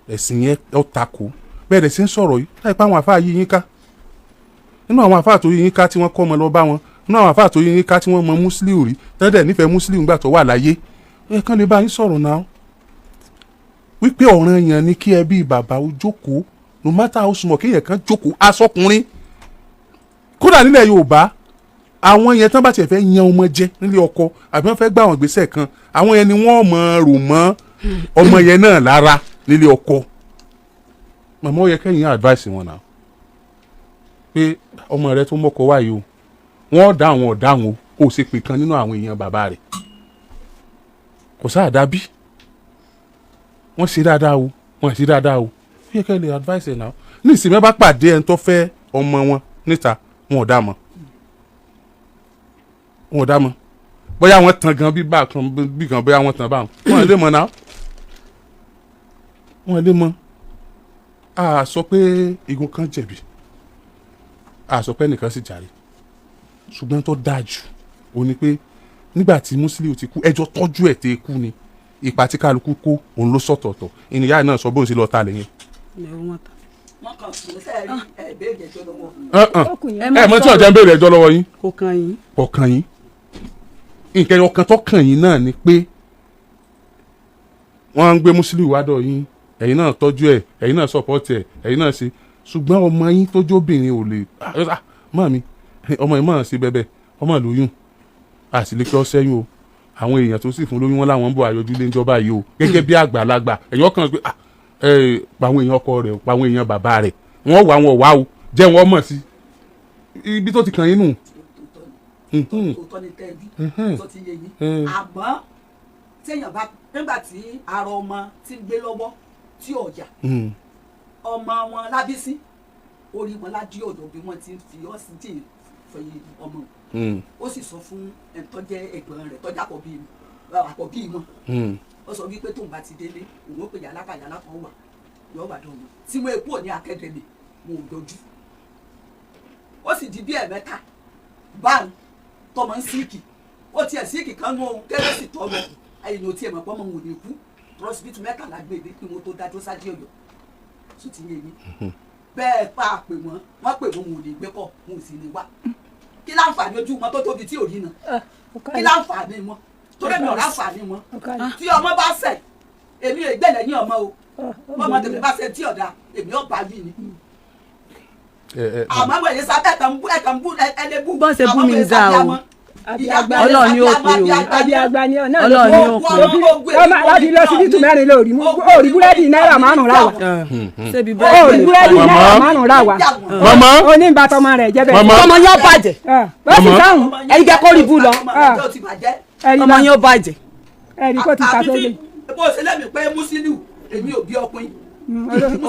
Ẹ̀sìn yẹn ó takò. Bẹ́ẹ̀ dẹ̀ ṣe ń sọ̀rọ̀ yìí láì pa àwọn àfáà yí yín ká, nínú àwọn àfáà tó yí yín ká tí wọ́n kọ́ ọmọ lọ bá wọn, nínú àwọn àfáà tó yí yín ká tí wọ́n mọ Musiliu rí tẹ́lẹ̀ nífẹ̀ẹ́ Musiliu ńgbà tó wà láyé, ẹ kàn lè bá yín sọ̀rọ̀ náà wípé ọ̀ràn yẹn ni kí ẹbí bàbá ó jókòó, no matter how small, kéèyàn kan jókòó asọkùnrin. Kódà nílẹ̀ Yorùbá, àwọn yẹn tán bá tiẹ̀ fẹ́ yan ọmọ jẹ nílé ọkọ àbí wọ́n fẹ́ gbà wọ́n gbèsè kan, àwọn yẹn ni wọ́n mọ̀ rò mọ́ ọmọ yẹn náà lára nílé ọkọ. Màmá, ó yẹ kẹ́yìn advice wọn náà pé ọmọ rẹ tó mọ́kọ wáyé o, wọ́n dá àwọn ọ̀dá wọn o, kò ṣe pé kan nínú àwọn èèyàn bàbá rẹ̀ kò sáà dábí wọ́n ṣe dáadáa o, wọ́n ṣe dáadáa o. Ó yẹ kẹ́ lè advice ẹ̀ náà. Ní ìsinmi bá pàdé ẹni tó fẹ́ ọmọ wọn níta, wọn ò dá mọ̀, wọn ò dá mọ̀. Bóyá wọ́n tan gan bí bá kan bí kan, bóyá wọ́n tan báwọn, wọn lè mọ̀ náà, wọn lè mọ̀. A sọ pé igun kan jẹ̀bi, a sọ pé ẹnìkan sì jàre, ṣùgbọ́n tó dáa jù ó ní pé nígbà tí Musiliu ti kú, ẹjọ́ tọ́jú ẹ̀ tẹ́ kú ni ipa tí kálukú kó òun ló sọ̀tọ̀ọ̀tọ̀. Ìníyà náà sọ bóun ṣe lọ ta lẹ́yìn. Ilẹ̀ wọn ta. Wọ́n kàn sùn sẹ́ẹ̀rí ẹ̀ béèrè ẹjọ́ lọ́wọ́. Ó kù yẹn. Ẹ mọ tí ọjà ń béèrè ẹjọ́ lọ́wọ́ yín. Kò kàn yín. Ọkàn yín, nǹkan ọkàn tó kàn yín náà ni pé wọ́n ń gbé Musiliu wádọ̀ yín, ẹ̀yin náà tọ́jú ẹ̀, ẹ̀yin náà support ẹ̀, ẹ̀yin náà ṣe, ṣùgbọ́n ọmọ yín tó jóbìnrin ò lè mọ́ mi, ọmọ yìí máa ṣe bẹ́bẹ́, ọmọ lóyún, àsìlè kí ọ sẹ́yìn o. Àwọn èèyàn tó sì fún lóyún wọn làwọn ń bọ̀ àyọjú lé níjọba yìí o. Gẹ́gẹ́ bí àgbàlagbà, ẹ̀yọ́ kan pé ẹ pa àwọn èèyàn ọkọ rẹ̀, pa àwọn èèyàn bàbá rẹ̀, wọ́n wà wọn wá o, jẹ́ wọn mọ̀ sí ibi tó ti kàn yín nù. Òótọ́ ni tẹ́ẹ̀bí tó ti yé yín, àmọ́ téèyàn bá nígbà tí ara ọmọ ti ń gbé lọ́wọ́ tí ọ̀yà ọmọ wọn lábísí orí wọn lájí ọ̀dọ̀ bí wọ́n ti ń fi ọ́síjìn fẹ̀yìn ọmọ, ó sì sọ fún ẹni tó jẹ́ ẹ̀gbọ́n rẹ̀ tó jẹ́ àkọ́bí wọn, ó sọ wípé tóun bá ti délé, òun ó pè yàrá yàrá kan wà yóò wà dán wọn tí wọn èkó ní akẹ́dẹ̀mì, wọn ò yọjú. Ó sì di bí ẹ̀mẹ́ta báwọn tọmọ ń sick, ó tiẹ̀ sick kan nù ohun kérésì tọ́ lọ, ẹ̀yìn ò tiẹ̀ mọ̀ pé ọmọ òun ò ní kú. Hospital mẹ́tàlá gbé dé kí wọ́n tó dájọ́ sájí ọ̀yọ́ tó ti yé yín bẹ́ẹ̀ pa àpè wọ́n, wọ́n pè wọ́n, wọn ò ní gbé kọ́, wọn ò sì ní wá. Kí láǹfààní ojú wọn tó tóbi tí ò rí náà? Kí láǹfààní wọn? Torí mi ò ráǹfààní wọn. Tí ọmọ bá ṣẹ̀, èmi ò gbẹ̀lẹ̀ ní ọmọ o. Bọ́mọ tèmi bá ṣe tí ọ̀dà, èmi ò bá wí ni. Àmọ́ wọ́n yẹ sábẹ́ ẹ̀kan bú, ẹ̀kan bú ẹlẹ́bù. Bọ́n ṣe bú mi dá o. Ọlọ́run ni ó pè o. Àbí àgbà ni ọ náà. Ọlọ́run ni ó pè o. Láti lọ síbítù mẹ́rin lórí òrí búrẹ́dì náírà 5 rà wá. Ṣébi òrí búrẹ́dì náírà 5 rà wá. Màmá. Oníbàtọ́mọ rẹ̀ jẹ́ bẹ́ẹ̀. Màmá. Ọmọ yẹn ó bàjẹ́. Ó sì sáhùn. Ẹ̀yin kẹ́ kó rí bú lọ. Ẹ̀rí Ọmọ yẹn ó bàjẹ́. Ẹ̀rí kó ti ta sóde. Bó ṣe lẹ́mìí pé Musiliu èmi ò bí ọkùnrin.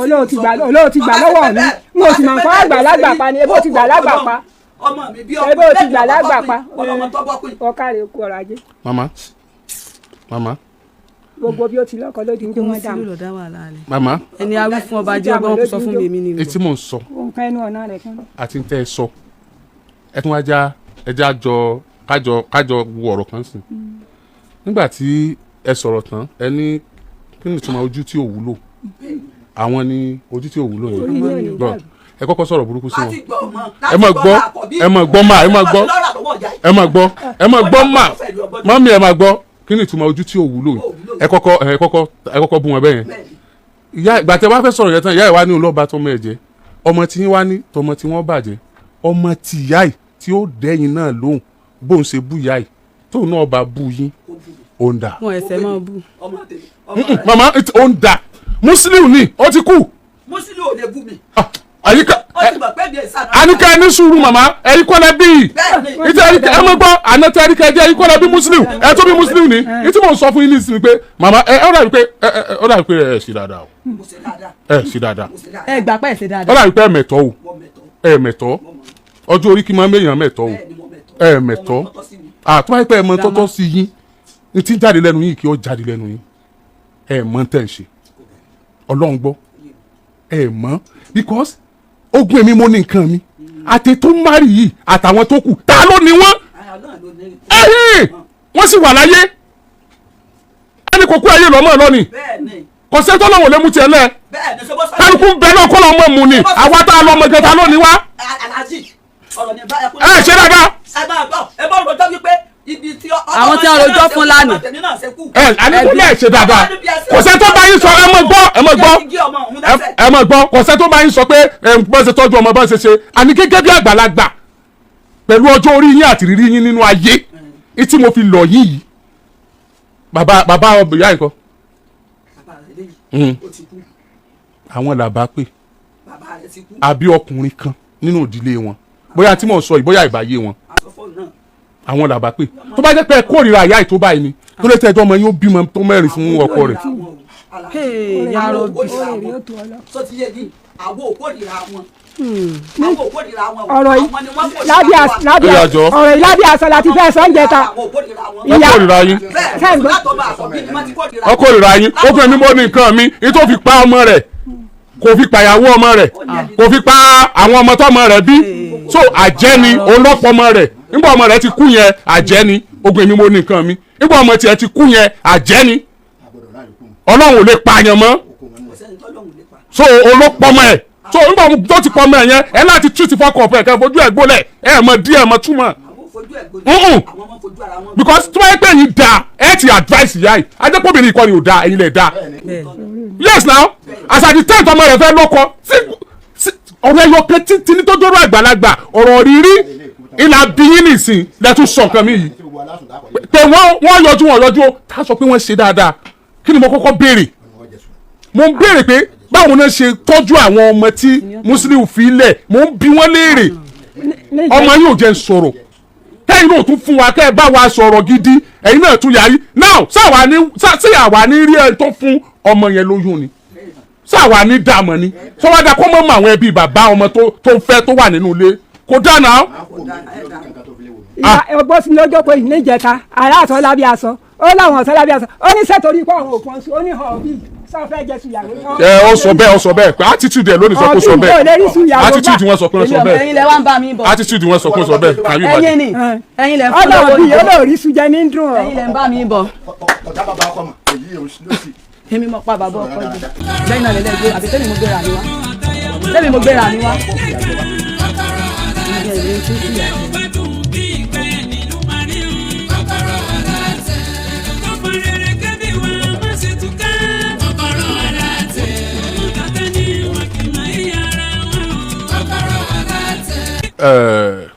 Olóò ti gbà lọ́wọ́ mi, n ò sì mọ̀ nǹkan àgbàlagbà pa ni, ebó ti gbà lágbà pa. Ọmọ mi bí Ebó ti gbà lágbà pa. Ọlọmọ tó bọ́kùnrin. Ọkàrẹ̀ kú ọrọ̀ ajé. Màmá, màmá. Gbogbo bí ó ti lọ́kọ ló ti ń jó wọn dààmú. Musiliu ló dá wàhálà rẹ̀. Màmá. Ẹni awí fún ọba jẹ́ ọgbọ́n, kó sọ fún mi, èmi ni. Etí mò ń sọ. Nǹkan ẹnu ọ̀nà rẹ̀ kan. Àti tẹ́ ẹ sọ, ẹ tún wá já ẹ já jọ kájọ wo ọ̀rọ̀ kan sìn. Nígbà tí ẹ sọ̀rọ̀ tán, ẹ ní kí ni ìtumọ̀ ojú tí ò wúlò? Àwọn ní ojú tí ò wúlò Orí yẹn yóò ní gbọ́. dàrú. Ẹ kọ́kọ́ sọ̀rọ̀ burúkú sí wọn. Láti gbọ́ ọmọ. Ẹ máa gbọ́, ẹ máa gbọ́ máa, ẹ máa gbọ́, ẹ máa gbọ́, ẹ máa gbọ́ máa, mọ́mí, ẹ máa gbọ́. Kí ni ìtumọ̀ ojú tí ò wúlò yìí? Ẹ kọ́kọ́ bú wọn bẹ́ẹ̀ yẹn. Ìyá ìgbà tẹ wá fẹ́ sọ̀rọ̀ yẹn tán, ìyá ẹ̀ wá ní òun lọ́ba tọmọ ẹ̀ jẹ́, ọmọ tí yín wá ní tọmọ tí wọ́n bàjẹ́, ọmọ tí ìyá ẹ̀ tí ó dẹ́yìn náà lóhùn bóun ṣe bú ìyá ẹ̀ tóun náà bá bú yín, ó ń dà. Wọn ẹsẹ̀ máa bú. Ọmọ tèmi ọmọ rẹ. Màmá, ó ń dà. Musiliu ni ó ti kú. Musiliu ò lè bú mi. Ah, àyíká. Ó ti mọ̀ pé mi ẹ̀ sànà. Àníkà ní sùúrù, màmá, ẹ̀yin kọ́ lẹ bí. Bẹ́ẹ̀ ni. Ìtẹ́ ẹ mọ̀ gbọ́ àná tẹ́ ẹ̀ríkẹ́ jẹ́ ẹ̀yin kọ́ lẹ bí Musiliu, ẹ̀ tó bí Musiliu ni. Ìtí mò ń sọ fún yín ní ìsinmi pé màmá ẹ ó dàbí pé ẹ ó dàbí pé ẹ ṣe dáadáa o. Mo ṣe dáadáa. Ẹ ṣe dáadáa. Mo ṣe dáadáa. Ẹ gbà pẹ́ ṣe Ó dáadáa. dàbí pé ẹ mẹ̀tọ́ o. Mo mẹ̀tọ́. Ẹ mẹ̀tọ́. Mo mọ̀. Ọjọ́ orí kí máa ń méyàn mẹ̀tọ́ o. Bẹ́ẹ̀ ni, mo mẹ̀tọ́. Ẹ mẹ̀tọ́. Ọmọ tọ́tọ́ sí mi. Àtúwáyé pé ẹ mọ tọ́tọ́ sí yín ní tí ń jáde lẹ́nu yín, kí ó jáde lẹ́nu yín. Ẹ mọ tẹ̀ ń ṣe, Ọlọ́run gbọ́, ẹ mọ̀, because ogun èmi mo ní nǹkan mi àti tó márì yìí àtàwọn tó kù, ta ló ní wọ́n? Ara náà ló ní. Ẹ̀hìn Wọ́n sì wà láyé. Ẹni kò kú ayé lọ́mọ lọ́ni. Bẹ́ẹ̀ ni. Kò sẹ́ńtọ́ lọ́wọ́ lè mú tiẹ̀ lẹ̀. Bẹ́ẹ̀ ni, ṣe bó sọ. Kálukú ń bẹ náà kọ́ lọ́mọ mu ni. Àwa tá a lọ́mọ gẹta lónìí wá. Aláàjì, ọ̀rọ̀ ní bá ẹ kú. Ẹ ṣe dáadáa. Ẹ máa gbọ́, ẹ bọ́ rojọ́ wípé ibi tí Àwọn tí wọ́n rojọ́ fún lánàá. Tèmi náà ṣe kú. Ẹ àníkúnlẹ̀ ṣe dáadáa. Kò sẹ́ńtọ́ bá yín sọ. Ẹ mọ̀ gbọ́, ẹ mọ̀ gbọ́, ẹ mọ̀ gbọ́. Kò sẹ́ni tó bá yín sọ pé ẹ bọ́n ṣe tọ́jú ọmọ, bọ́n ṣe ṣe. Àní gẹ́gẹ́ bí àgbàlagbà pẹ̀lú ọjọ́ orí yín àti rírí yín nínú ayé tí mo fi lọ̀ yín yìí, bàbá bàbá ìyá yìí kọ́. Bàbá rẹ̀ léyìí ó ti kú. Àwọn làbá pè. Bàbá rẹ̀ ti kú. Àbí ọkùnrin kan nínú ìdílé wọn, bóyá tí mò ń sọ yìí, bóyá ìbáyé wọn. Aṣọ fóònù náà. Àwọn làbá pè. Tó bá jẹ́ pé ẹ kórìíra ìyá yìí tó báyìí ni, tó lè tẹ́jọ́ ọmọ yín ó bímọ tó mẹ́rin fún ọkọ rẹ̀? Hey, ya Rabbi. Oore rẹ̀ ó tó ọ lọ. Tó ti yé yín, àwọn ò kórìíra wọn, àwọn ò kórìíra wọn o. Ọ̀rọ̀ yìí Àwọn ni wọ́n kórìíra lábẹ́ wa. lábẹ́ Ó yá jọ̀ọ́. ọ̀rọ̀ yìí, lábẹ́ aṣọ láti fẹ́ sọ ń jẹta. Àwọn ò kórìíra wọn. Wọ́n Ìyá- kórìíra yín. Bẹ́ẹ̀. Ṣé ń gbọ́? Látọ̀ máa sọ bí ni wọ́n ti kórìíra. Wọ́n kórìíra yín. Ó fún mi mọ́ ní nǹkan mi ní tó fi pa ọmọ rẹ̀, kò fi pàyàwó ọmọ rẹ̀, kò fi pa àwọn ọmọ tọ́mọ rẹ̀ bí. So àjẹ́ ni olọ́pọ̀ ọmọ rẹ̀. Nígbà ọmọ rẹ̀ ti kú yẹn, àjẹ́ ni ogun èmi mo ní nǹkan mi. Nígbà ọmọ tiẹ̀ ti kú yẹn, àjẹ́ ni. Ọlọ́run ò lè pààyàn mọ́. Kò sẹ́ni tọ́lọ́hun lè pa. So olópọ̀ ọmọ ẹ̀. So nígbà tó ti pọ̀ ọmọ ẹ̀ yẹn, ẹ láti treat fọkàn ọ̀fẹ́ kẹ́ fojú ẹ̀ gbólẹ̀, ẹ̀ mọ díẹ̀ mọ túmọ̀. Àwọn ò fojú ẹ̀ gbólẹ̀. Mm-mm. Àwọn ọmọ fojú ara wọn. Because tí wọ́n yẹ pé ẹ̀yin da, ẹ ti advice ìyá yìí, ajẹ́pọ̀bìnrin ìkọ́ni ò da, ẹ̀yin lẹ̀ da. Yes, now as at the time tọmọ rẹ fẹ́ lọ́kọ sí ọ̀rọ̀ ẹyọ kan títí ní tó dọ́rọ̀ àgbàlagbà, ọ̀rọ̀ rírí ìlà bíyín nìsín lẹ́tún sọ nǹkan mi yìí pé wọ́n yọjú, wọ́n yọjú o. Tá a sọ pé wọ́n ṣe dáadáa, kí ni mo kọ́kọ́ béèrè? Mo ń béèrè pé báwo náà ṣe tọ́jú àwọn ọmọ tí Muslim fi lẹ̀. Mo ń bi wọ́n léèrè. Ọmọ yóò jẹ́ ń sọ̀rọ̀ kẹ́yìn náà tún fún wa, kẹ́ ẹ bá wa sọ̀rọ̀ gidi. Ẹ̀yin náà tún yarí now. Sáwa ní sí àwa ní rí ẹ tó fún ọmọ yẹn lóyún ni, sáwa ní dààmú ni, sọ́wọ́dà kó mọ̀ mọ́ àwọn ẹbí bàbá ọmọ tó fẹ́ tó wà nínú ilé kò dáná. Ìyá ọgbọ́n sí lọ́jọ́ pé níjẹta ará àtọ́ lábẹ́ aṣọ, ó láwọn ọ̀sán lábẹ́ aṣọ, ó ní sẹ́tòrí pé àwọn òfin ọ̀sùn, ó ní hàn bí sọ fẹ́ jẹ sùyàwó. Ẹ ó sọ bẹ́ẹ̀, ó sọ bẹ́ẹ̀ pé attitude ẹ lónìí sọ pé ó sọ Ọdún yóò lérí sùyàwó bẹ́ẹ̀. gbà. Attitude wọn sọ pé ó sọ Ẹ̀yin bẹ́ẹ̀. lẹ wá ń bá mi bọ̀. Attitude wọn sọ pé ó sọ bẹ́ẹ̀. Can you Ẹ̀yin imagine? ni, ẹ̀yin lẹ ń fún Ọlọ́run lọ́wọ́ bí ní. olóòrí sùjẹ ní dùn ọ́. Ẹ̀yin lẹ ń bá mi bọ̀. Ọ̀dà bàbá ọkọ mọ̀ èyí ò sí lọ́sì. Èmi mọ̀ pa bàbá ọkọ jù lẹ́yìn náà lẹ́lẹ́ gbé, àbí tẹ́mi mo gbéra mi wá, tẹ́mi mo gbéra mi wá. Ìyẹn ìlú tí ń fìyà jẹ. Ẹ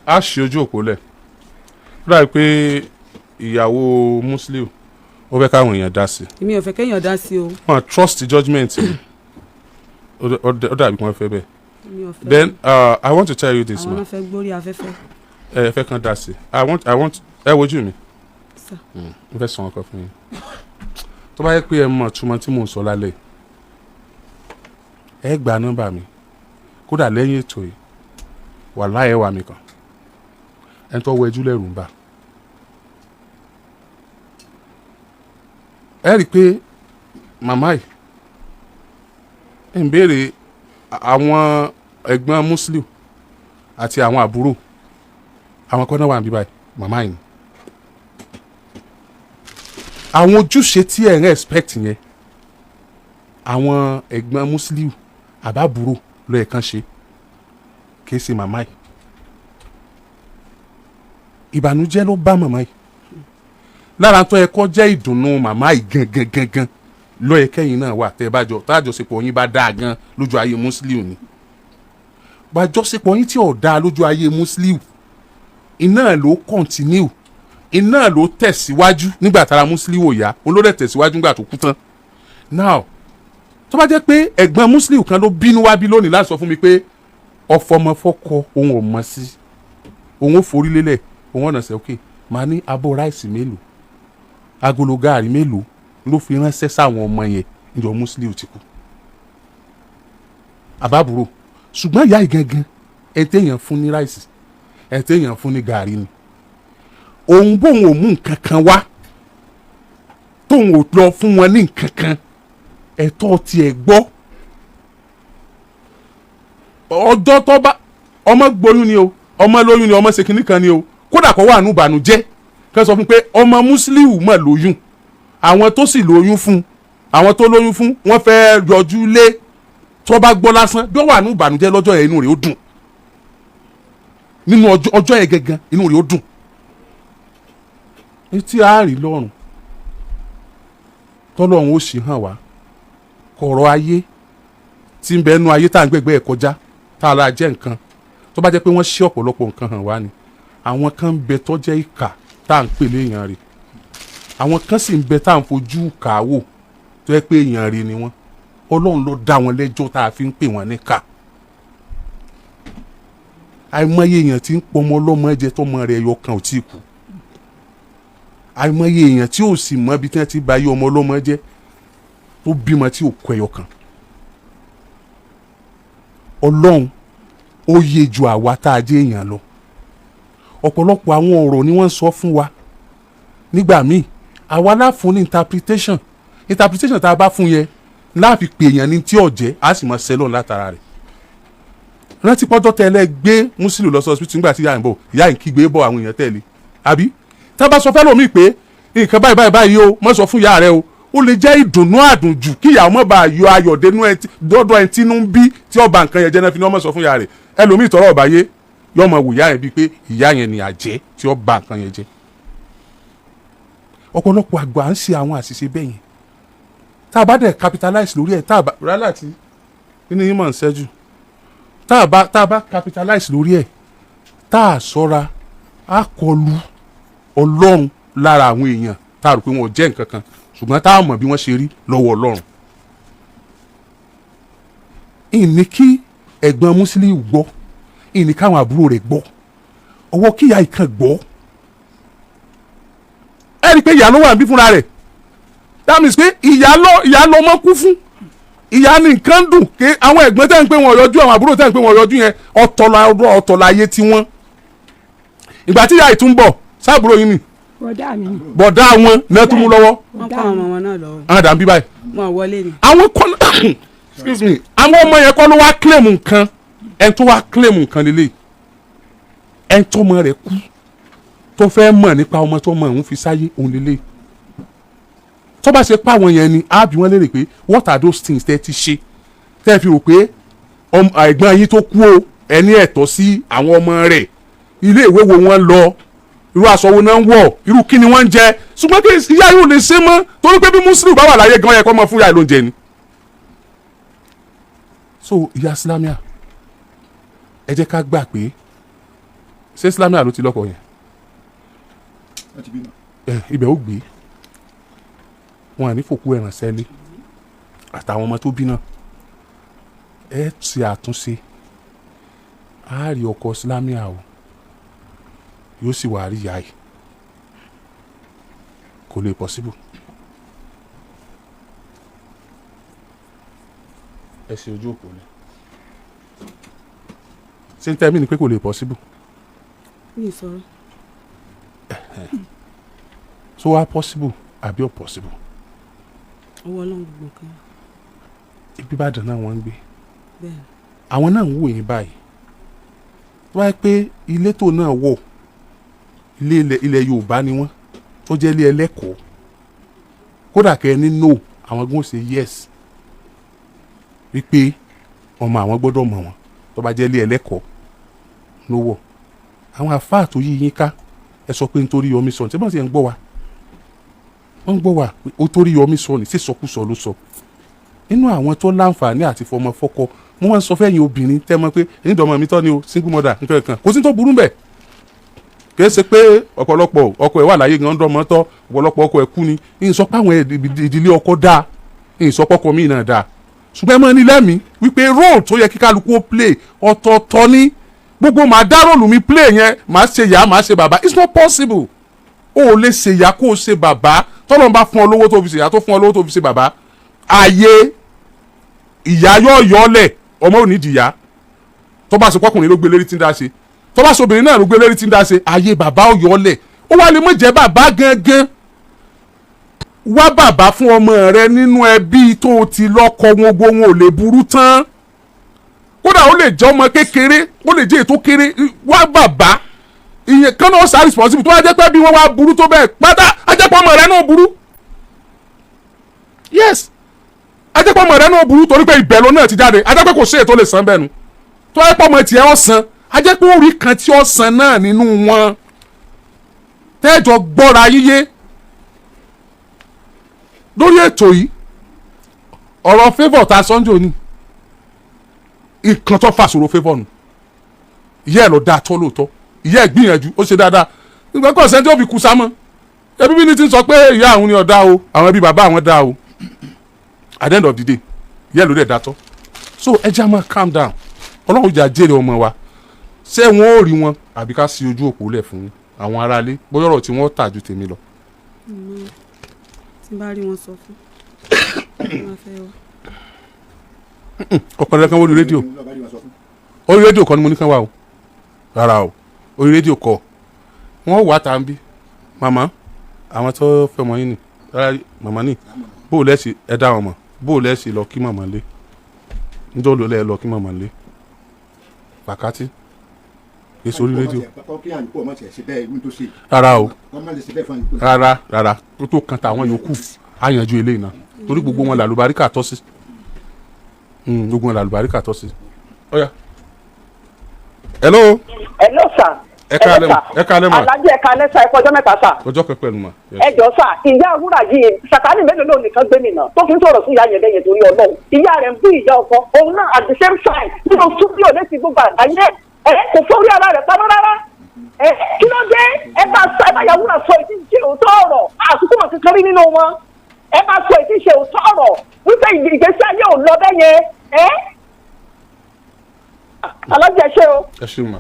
á ṣe ojú òpó lẹ̀. Ó dàbí pé ìyàwó Muslim ó fẹ́ káwọn èèyàn dá sí i. Èmi ò fẹ́ kéèyàn dá sí o. Wọn trust judgement mi. Ó dàbí pé wọ́n fẹ́ bẹ́ẹ̀. Èmi ò fẹ́. Then I want to tell you this, Àwọn ma. náà fẹ́ gbórí afẹ́fẹ́. Ẹ fẹ́ kàn dá sí i. I want ẹ wojú mi. Sir. Mo fẹ́ sọ ọkọ fún yín. Tó bá yẹ pé ẹ mọ̀ túmọ̀ tí mò ń sọ lálẹ́ yìí, ẹ gba nọ́mbà mi. Kódà lẹ́yìn ètò yìí, wàláhì, ẹ wà mí kàn. Ẹni tó wọ ẹjú lẹ́rù ń bà. Ẹ rí i pé màmá yìí ẹ ń béèrè àwọn ẹ̀gbọ́n Muslim àti àwọn àbúrò àwọn kan náà wà níbí báyìí. Màmá yìí ni àwọn ojúṣe tí ẹ̀ ń expect yẹn, àwọn ẹ̀gbọ́n Muslim àbábúrò ló yẹ kán ṣe, kìí ṣe màmá yìí. Ìbànújẹ́ ló bá màmá yìí. Lára tó yẹ kó jẹ́ ìdùnnú màmá yìí gangan gangan ló yẹ kẹ́yìn náà wà tẹ́ ẹ bá jọ tájọṣepọ̀ yín bá dáa gan lójú ayé Muslim ni. Bàjọṣepọ̀ yín tí ò dáa lójú ayé Muslim iná ló continue, iná ló tẹ̀síwájú nígbà tára Muslim ò yá, òun ló dẹ̀ tẹ̀síwájú nígbà tó kú tán. Now, tó bá jẹ́ pé ẹ̀gbọ́n Muslim kan ló bínú wá bí lónìí láti sọ fún mi pé ọfọmọfọkọ òun ò mọ̀ sí, òun ò forí lélẹ̀, òun ọ̀nà sẹ́ ok, màá ní abọ́ ráìsì mélòó, agolo gaàrí mélòó ló fi ránṣẹ́ sáwọn ọmọ yẹn ìjọ Muslim ti kú, àbábúrò. Ṣùgbọ́n ìyá yìí gangan, ẹ téèyàn fún ní ráìsì, ẹ téèyàn fún ní gàárì ni, òun bóun ò mú nǹkan kan wá, tóun ò lọ fún wọn ní nǹkan kan, ẹ̀tọ́ tiẹ̀ gbọ́. Ọjọ́ tó bá ọmọ gboyún ni o, ọmọ lóyún ni, ọmọ ṣe kinní kan ni o, kódà kó wà nù ìbànújẹ́. Kẹ́ sọ fún pé ọmọ Musiliu mọ̀ lóyún, àwọn tó sì lóyún fún, àwọn tó lóyún fún, wọ́n fẹ́ yọjú lé. Tó bá gbọ́ lásán, bí ó wà ní ìbànújẹ́ lọ́jọ́ yẹn, inú rẹ̀ ó dùn. Nínú ọjọ́ yẹn gangan, inú rẹ̀ ó dùn. Etí a rí lọ́rùn tọ́lọ́run ó sì hàn wá kọ̀rọ̀ ayé tí ń bẹ nu ayé tá à ń gbẹ̀gbẹ́ ẹ̀ kọjá, tá a la jẹ́ nǹkan tó bá jẹ́ pé wọ́n ṣí ọ̀pọ̀lọpọ̀ nǹkan hàn wá ni. Àwọn kan ń bẹ tó jẹ́ ìkà tá à ń pè léèyàn rè, àwọn kan sì ń bẹ tá à ń fojú kà á wò tó jẹ́ pé èèyàn rè ni wọ́n. Ọlọ́run ló dá wọn lẹ́jọ́ tá a fi ń pè wọ́n níkà. Àìmọye èèyàn tí ń pọmọ ọlọ́mọ jẹ tọmọ rẹ̀ ẹyọ kan ò tí ì kú. Àìmọye èèyàn tí ò sì mọ ibi tí wọ́n ti ba ayé ọmọ ọlọ́mọ jẹ́, tó bímọ tí ò kọ ẹyọ kan. Ọlọ́run ó yé ju àwa tá a jẹ́ èèyàn lọ. Ọ̀pọ̀lọpọ̀ àwọn ọ̀rọ̀ ni wọ́n ń sọ fún wa nígbà míì, àwa la fún ní interpretation. Interpretation tá a bá fún yẹn láàfin pè èèyàn ní tí ọ̀jẹ́ á sì máa ṣẹlọ̀ látara rẹ̀. Rántí pọ́jọ́ tẹ́lẹ̀ gbé Musiliu lọ sí hospital, nígbà tí ìyá ń bọ̀, ìyá ń kígbe bọ̀, àwọn èèyàn tẹ̀lé. Àbí tá a bá sọ fẹ́lòmíì pé nǹkan báyìí báyìí báyìí o, má sọ fún ìyá rẹ o, ó lè jẹ́ ìdùnnú àdùnjù kí ìyá ọmọ bá yọ ayọ̀ dénú ẹ dọ́dọ̀ ẹ tínú ń bí tí ọba nǹkan yẹn jẹ́ náà fi ní ọmọ sọ fún ìyá rẹ̀. Ẹlòmíì tọrọ ọba yé yọ ọmọ wò ìyá yẹn bíi pé ìyá yẹn ni àjẹ́ tí ó ba nǹkan yẹn jẹ́. Ọ̀pọ̀lọpọ̀ àgbà ń ṣe àwọn àṣìṣe bẹ́ẹ̀ yẹn. Tá a bá dẹ̀ capitalize lórí ẹ̀, tá a bá rálá tí nínú yín mọ̀ ń ṣẹ́jú, tá a bá capitalize lórí ẹ̀, tá a ṣọ́ra, á kọlu Ọlọ́run lára àwọn èèyàn tá a rò pé wọn ò jẹ́ nǹkan kan, ṣùgbọ́n tá a mọ̀ bí wọ́n ṣe rí lọ́wọ́ Ọlọ́run. Ìní kí ẹ̀gbọ́n Musiliu gbọ́, ìní káwọn àbúrò rẹ̀ gbọ́, ọwọ́ kíyà ìkan gbọ́. Ẹ rí i pé ìyá ló wà níbí fúnra rẹ̀. That means pé ìyá ló mọ́ kú fún ìyá ní nǹkan dùn ké. Àwọn ẹ̀gbọ́n tẹ́ ń pé wọn yọjú, àwọn àbúrò tẹ́ ń pé wọn yọjú yẹn, ọ̀tọ̀ la ayé tiwọn. Ìgbà tí ìyá ìtúnbọ̀ sábúrò yín ni? Bọ̀dá mi ni. Bọ̀dá wọn náà tún mú lọ́wọ́. Wọ́n kọ́ àwọn ọmọ wọn náà lọ́wọ́. Àwọn dàbí báyìí. Wọn wọlé ni. Àwọn kọ́, excuse me, àwọn ọmọ yẹn kọ́ ló wá claim nǹkan. Ẹni tó wá claim nǹkan lélẹ̀, ẹni tó ọmọ rẹ̀ kú tó fẹ́ mọ̀ nípa ọmọ tó mọ̀ òun fi sáyé òun lélẹ̀. Tó bá ṣe pa àwọn yẹn ni, á bí wọ́n léèrè pé what are those things tẹ́ ti ṣe tẹ́ fi rò pé ẹ̀gbọ́n yín tó kú o, ẹni ẹ̀tọ́ sí àwọn ọmọ rẹ̀? Ilé ìwé wo wọ́n lọ? Irú aṣọ wo náà ń wọ̀? Irú kí ni wọ́n ń jẹ? Ṣùgbọ́n kí ìyá yóò lè ṣe mọ́, torí pé bí Muslim bá wà láyé gan, yẹ kó mọ fún ìyá lóúnjẹ ni. So ìyá Islamia, ẹ jẹ́ ká gbà pé, ṣé Islamia ló ti lọ́kọ yẹn? Wọ́n ti bímọ. Ẹ ibẹ̀ ó gbé wọn àní fòkú ẹ̀ràn sẹ́lẹ̀ àtàwọn ọmọ tó bí náà. Ẹ ṣe àtúnṣe, á rí ọkọ Islamia o, yóò sì wà rí ìyá yìí. Kò lè possible. Ẹ ṣe ojú òpó ni. Ṣé ń tẹ́ mí ni pé kò lè possible? Mi ì sọ̀rọ̀. So wá possible àbí ò possible? Ọwọ́ Ọlọ́run gbogbo nǹkan. Ibi Ìbàdàn náà wọ́n ń gbé? Bẹ́ẹ̀ ni. Àwọn náà ń wò yín báyìí. Tó wáyé pé ilé tó náà wọ̀, ilé ilẹ̀ Yorùbá ni wọ́n, tó jẹ́ ilé ẹlẹ́kọ̀ọ́, kódà kẹ́ ẹ ní no, àwọn gbọ́n ṣe yes wípé ọmọ àwọn gbọ́dọ̀ mọ̀ wọ́n. Tó bá jẹ́ ilé ẹlẹ́kọ̀ọ́ ló wọ̀, àwọn àfáà tó yí yín ká, ẹ sọ pé nítorí Yọmí sọ ní tí wọ́n ti ń gbọ́ wa, wọ́n ń gbọ́ wa pé ó torí Yọmí sọ ní sísọkúsọ ló sọ. Nínú àwọn tó láǹfààní àti fọmọ fọ́kọ, mo máa ń sọ fẹ́yìn obìnrin tẹ́ mọ̀ pé ẹ̀yin dọ̀mọ̀ mi tọ́ ni o, single mother nǹkan kan, kò sí tó burú bẹ́ẹ̀. Kìí ṣe pé ọ̀pọ̀lọpọ̀ ọkọ ẹ̀ wà láyé gan dọ́mọ tọ́, ọ̀pọ̀lọpọ̀ ọkọ ẹ̀ kú ni. Ìyìn sọ pé àwọn ìdílé ọkọ dáa, ìyìn sọ pọ́kọ míì náà dáa, ṣùgbọ́n ẹ máa ní lẹ́mìí wípé role tó yẹ kí kálukú ó play ọ̀tọ̀ọ̀tọ̀ ní. Gbogbo màá dá role mi play yẹn, màá ṣe ìyá, màá ṣe bàbá, it's not possible. O ò lè ṣe ìyá kó o ṣe bàbá. Tọ́lọ́run bá fún ọ lówó tó fi ṣe ìyá, tó fún ọ lówó tó fi ṣe bàbá, ààyè ìyá yóò yọ ọ́ lẹ̀. Ọmọ ò ní dìyà. Tó bá ṣe pọ́kùnrin ló gbé lérí tí ń dá ṣe, tó bá ṣe obìnrin náà ló gbé lérí tí ń dá ṣe, ààyè bàbá ò yọ ọ́ lẹ̀. Ó wá lè mọ̀ jẹ́ bàbá gangan. Wá bàbá fún ọmọ rẹ nínú ẹbí tó o ti lọ́kọ wọn. Gbogbo wọn ò lè burú tán. Kódà ó lè jẹ́ ọmọ kékeré, ó lè jẹ́ ètò kéré. Wá bàbá. Ìyẹn kan náà sá responsible. Tó bá jẹ́ pé bí wọ́n wá burú tó bẹ́ẹ̀ pátá, ajẹ́pọ̀ ọmọ rẹ náà burú. Yes, ajẹ́pọ̀ ọmọ rẹ náà burú, torí pé ìbẹ̀lú náà ti jáde. Ajẹ́pẹ́ kò sí ètò lè san bẹ́ẹ̀ nu. Tó bá jẹ́ pé ọmọ tiẹ̀ ọ̀sán, ajẹ́pẹ́ orí kan tí ọ̀sán náà nínú wọn tẹ́jọ gbọ́ra yíyé lórí ètò yìí. Ọ̀rọ̀ favour ta sọ́njọ́ ni ìkan tó fàṣọrò favour nù. Ìyá ẹ̀ lọ dáa tọ́ lóòótọ́, ìyá ẹ̀ gbìyànjú, ó ṣe dáadáa. Nígbà kan sẹ́ńtì ó fi kú sámọ́ ẹbí bí ní ti ń sọ pé ìyá àwọn ni ọ̀dá o, àwọn ẹbí bàbá àwọn dá o. At the end of the day, ìyá ẹ̀ ló dẹ̀ dá tọ́. So ẹ jẹ́ á máa calm down. Ọlọ́run jà jèrè ọmọ wa. Ṣé wọ́n ò rí wọn àbí ká sí ojú òpó lẹ̀ fún àwọn aráalé, bóyá ọ̀rọ̀ tí wọ́n tà ju tèmi lọ? Tí n bá rí wọn sọ fún wọn fẹ́ wá. Ọ̀pọ̀ ẹ̀rọ kan wọ́n lórí rédíò. Orí rédíò kọ́ ni mo ní kán wá o. Rárá o, orí rédíò kọ́ wọ́n wà tá à ń bí. Màmá, àwọn tó fẹ́ mọ yín ni. Rárá, màmá ni bó o lẹ́sìn ẹ dá wọn mọ̀. Bó o lẹ́sìn lọ kí màmá lé níjọ́ ló lẹ́ lọ kí màmá lé wákàtí èso orí rédíò. Rárá o, rárá rárá. Tó tó kan tàwọn yòókù, á yanjú eléyìí náà, torí gbogbo wọn làlùbáríkà tọ́ sí. Gbogbo wọn làlùbáríkà tọ́ sí. Ọ̀ya, hello. Hello sir. Ẹ káalẹ́ ma, ẹ káalẹ́ ma. Alájẹ, ẹ káalẹ́ sir, ẹ kọjọ́ mẹ́ta sir. Ọjọ́ kan pẹ̀lú ma. Ẹ jọ sir, ìyá àwúrà yìí, sàkánì mélòó lòun nìkan gbé mi náà tó fi ń sọ̀rọ̀ sí ìyá yẹn lẹ́yìn? Torí Ọlọ́run, ìyá rẹ̀ ń bú ìyá ọkọ òun náà at the same time nínú studio létí gbogbo àgbáyé. Ẹ kò sórí ara rẹ̀ pamọ́ rárá. Ẹ kí ló dé? Ẹ bá sọ, ẹ bá ìyá wúrà sọ èyí tí ṣe òótọ́ ọ̀rọ̀. Àtúntò mọ̀ kankan rí nínú wọn. Ẹ bá sọ èyí tí ṣe òótọ́ ọ̀rọ̀ wípé ìgbésí ayé ò lọ bẹ́ẹ̀ yẹn. Ẹ alájẹ ṣe o. Ẹ ṣeun ma.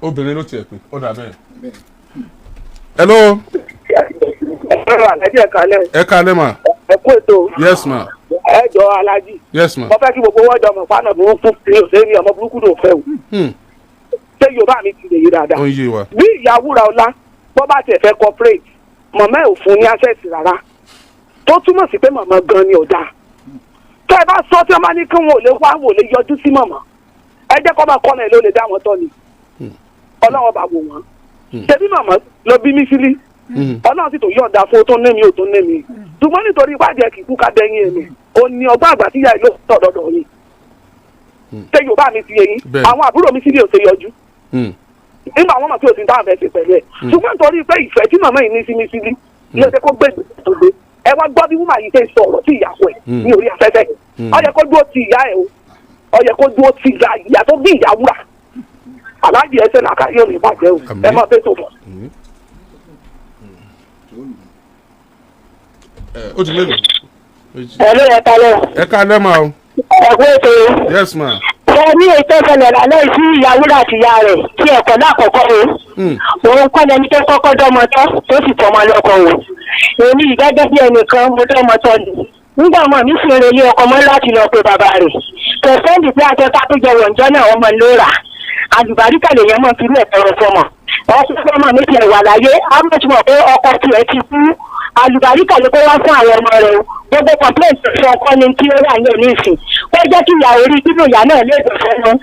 Obìnrin ló tiẹ̀ pé ó dà bẹ́ẹ̀. Hello. Ẹ̀rọ alájẹ, kalẹ̀. Ẹ káalẹ́ ma. Ẹ kú ètò. Yes ma. Ẹ jọ alájì. Yes ma. Mo fẹ́ kí gbogbo wọn jọ mọ̀ pánà burúkú ní òsè ní ọmọ burúkú ló fẹ́ o. Ṣé Yorùbá mi ti lè yé dáadáa? Ó ń yé wa. Bí ìyá wúrà ọlá bọ́ bá tiẹ̀ fẹ́ cooperate, màmá ẹ̀ ò fún ní access rárá, tó túmọ̀ sí pé màmá gan ni ọ̀dà. Tó ẹ bá sọ tí wọ́n bá ní kí wọn ò lè wá, wọn ò lè yọjú sí màmá, ẹ jẹ́ kó máa kọ́ náà ló lè dá wọn tọ́ ni. Ọlọ́wọ́ bá wò wọ́n. Ṣebí màmá lọ bí mísílí, Ọlọ́run sì tó yọ̀ǹda fún tó ní mi ò tó ní mi, ṣùgbọ́n nítorí ìpàdé kì í kú ká dẹ́yìn èmi ò ní ọgbọ́n àgbà tíyà ìlú tọ̀dọ̀dọ̀ yìí. Ṣé Yorùbá mi ti yé yín? Bẹ́ẹ̀ni. Àwọn àbúrò mi sílé ò ṣe yọjú nígbà wọn mọ̀ pé òsì táwọn fẹ́ ṣe pẹ̀lú ẹ̀, ṣùgbọ́n nítorí pé ìfẹ́ tí màmá yìí ní sí mi sílí ló ṣe kó gbé ìgbésẹ̀ tó gbé. Ẹ wá gbọ́ bí wúmà yìí ṣe ń sọ ọ̀rọ̀ sí ìyàwó ẹ̀ ní orí afẹ́fẹ́. Ó yẹ kó dúró ti ìyá ẹ̀ o, ó yẹ kó dúró ti ìyá, ìyá tó bí ìyá wúrà. Aláàjì, ẹsẹ̀ làkà yóò ní bàjẹ́ o. Àmín. Ẹ máa fẹ́ tó bọ̀. Ẹ ó ti mélòó? Méjì. Ẹ ló yẹ kalẹ̀. Ẹ káalẹ́ ma o. Ẹ kú ètò. Yes ma. Ṣe ní ètò ìṣẹ̀lẹ̀ lálẹ́ sí ìyàwó àti ìyá rẹ̀ tí ẹ̀kọ́ lákọ̀ọ́kọ́ o. Òun kọ́ lẹni tó kọ́kọ́ dọ́mọ tọ́ tó sì tọmọ lọ́kọ o. Èmi gẹ́gẹ́ bí ẹnìkan, mo dọ́mọ tọ́ ni. Nígbà ọmọ mi sì relé ọkọ mọ́ láti lọ pe bàbá rẹ̀. Kẹsẹ́ǹdì pé akẹ́kọ̀ọ́ tó jẹ wọ̀njọ́ náà ọmọ ló rà. Àlùbáríkà lèèyàn mọ̀ firú ẹ̀ tọrọ fọmọ. Ọkọ ọmọ mi tiẹ̀ wà láyé, á mọ̀ tí mo pé ọkọ tiẹ̀ ti kú. Àlùbáríkà ló kó wá fún àwọn ọmọ rẹ̀ o. Gbogbo complaint sọ ọkọ ni kí ó wà ní òní ìsìn. Ó jẹ́ kí ìyá orí kí ìyá náà lè dùn fún un.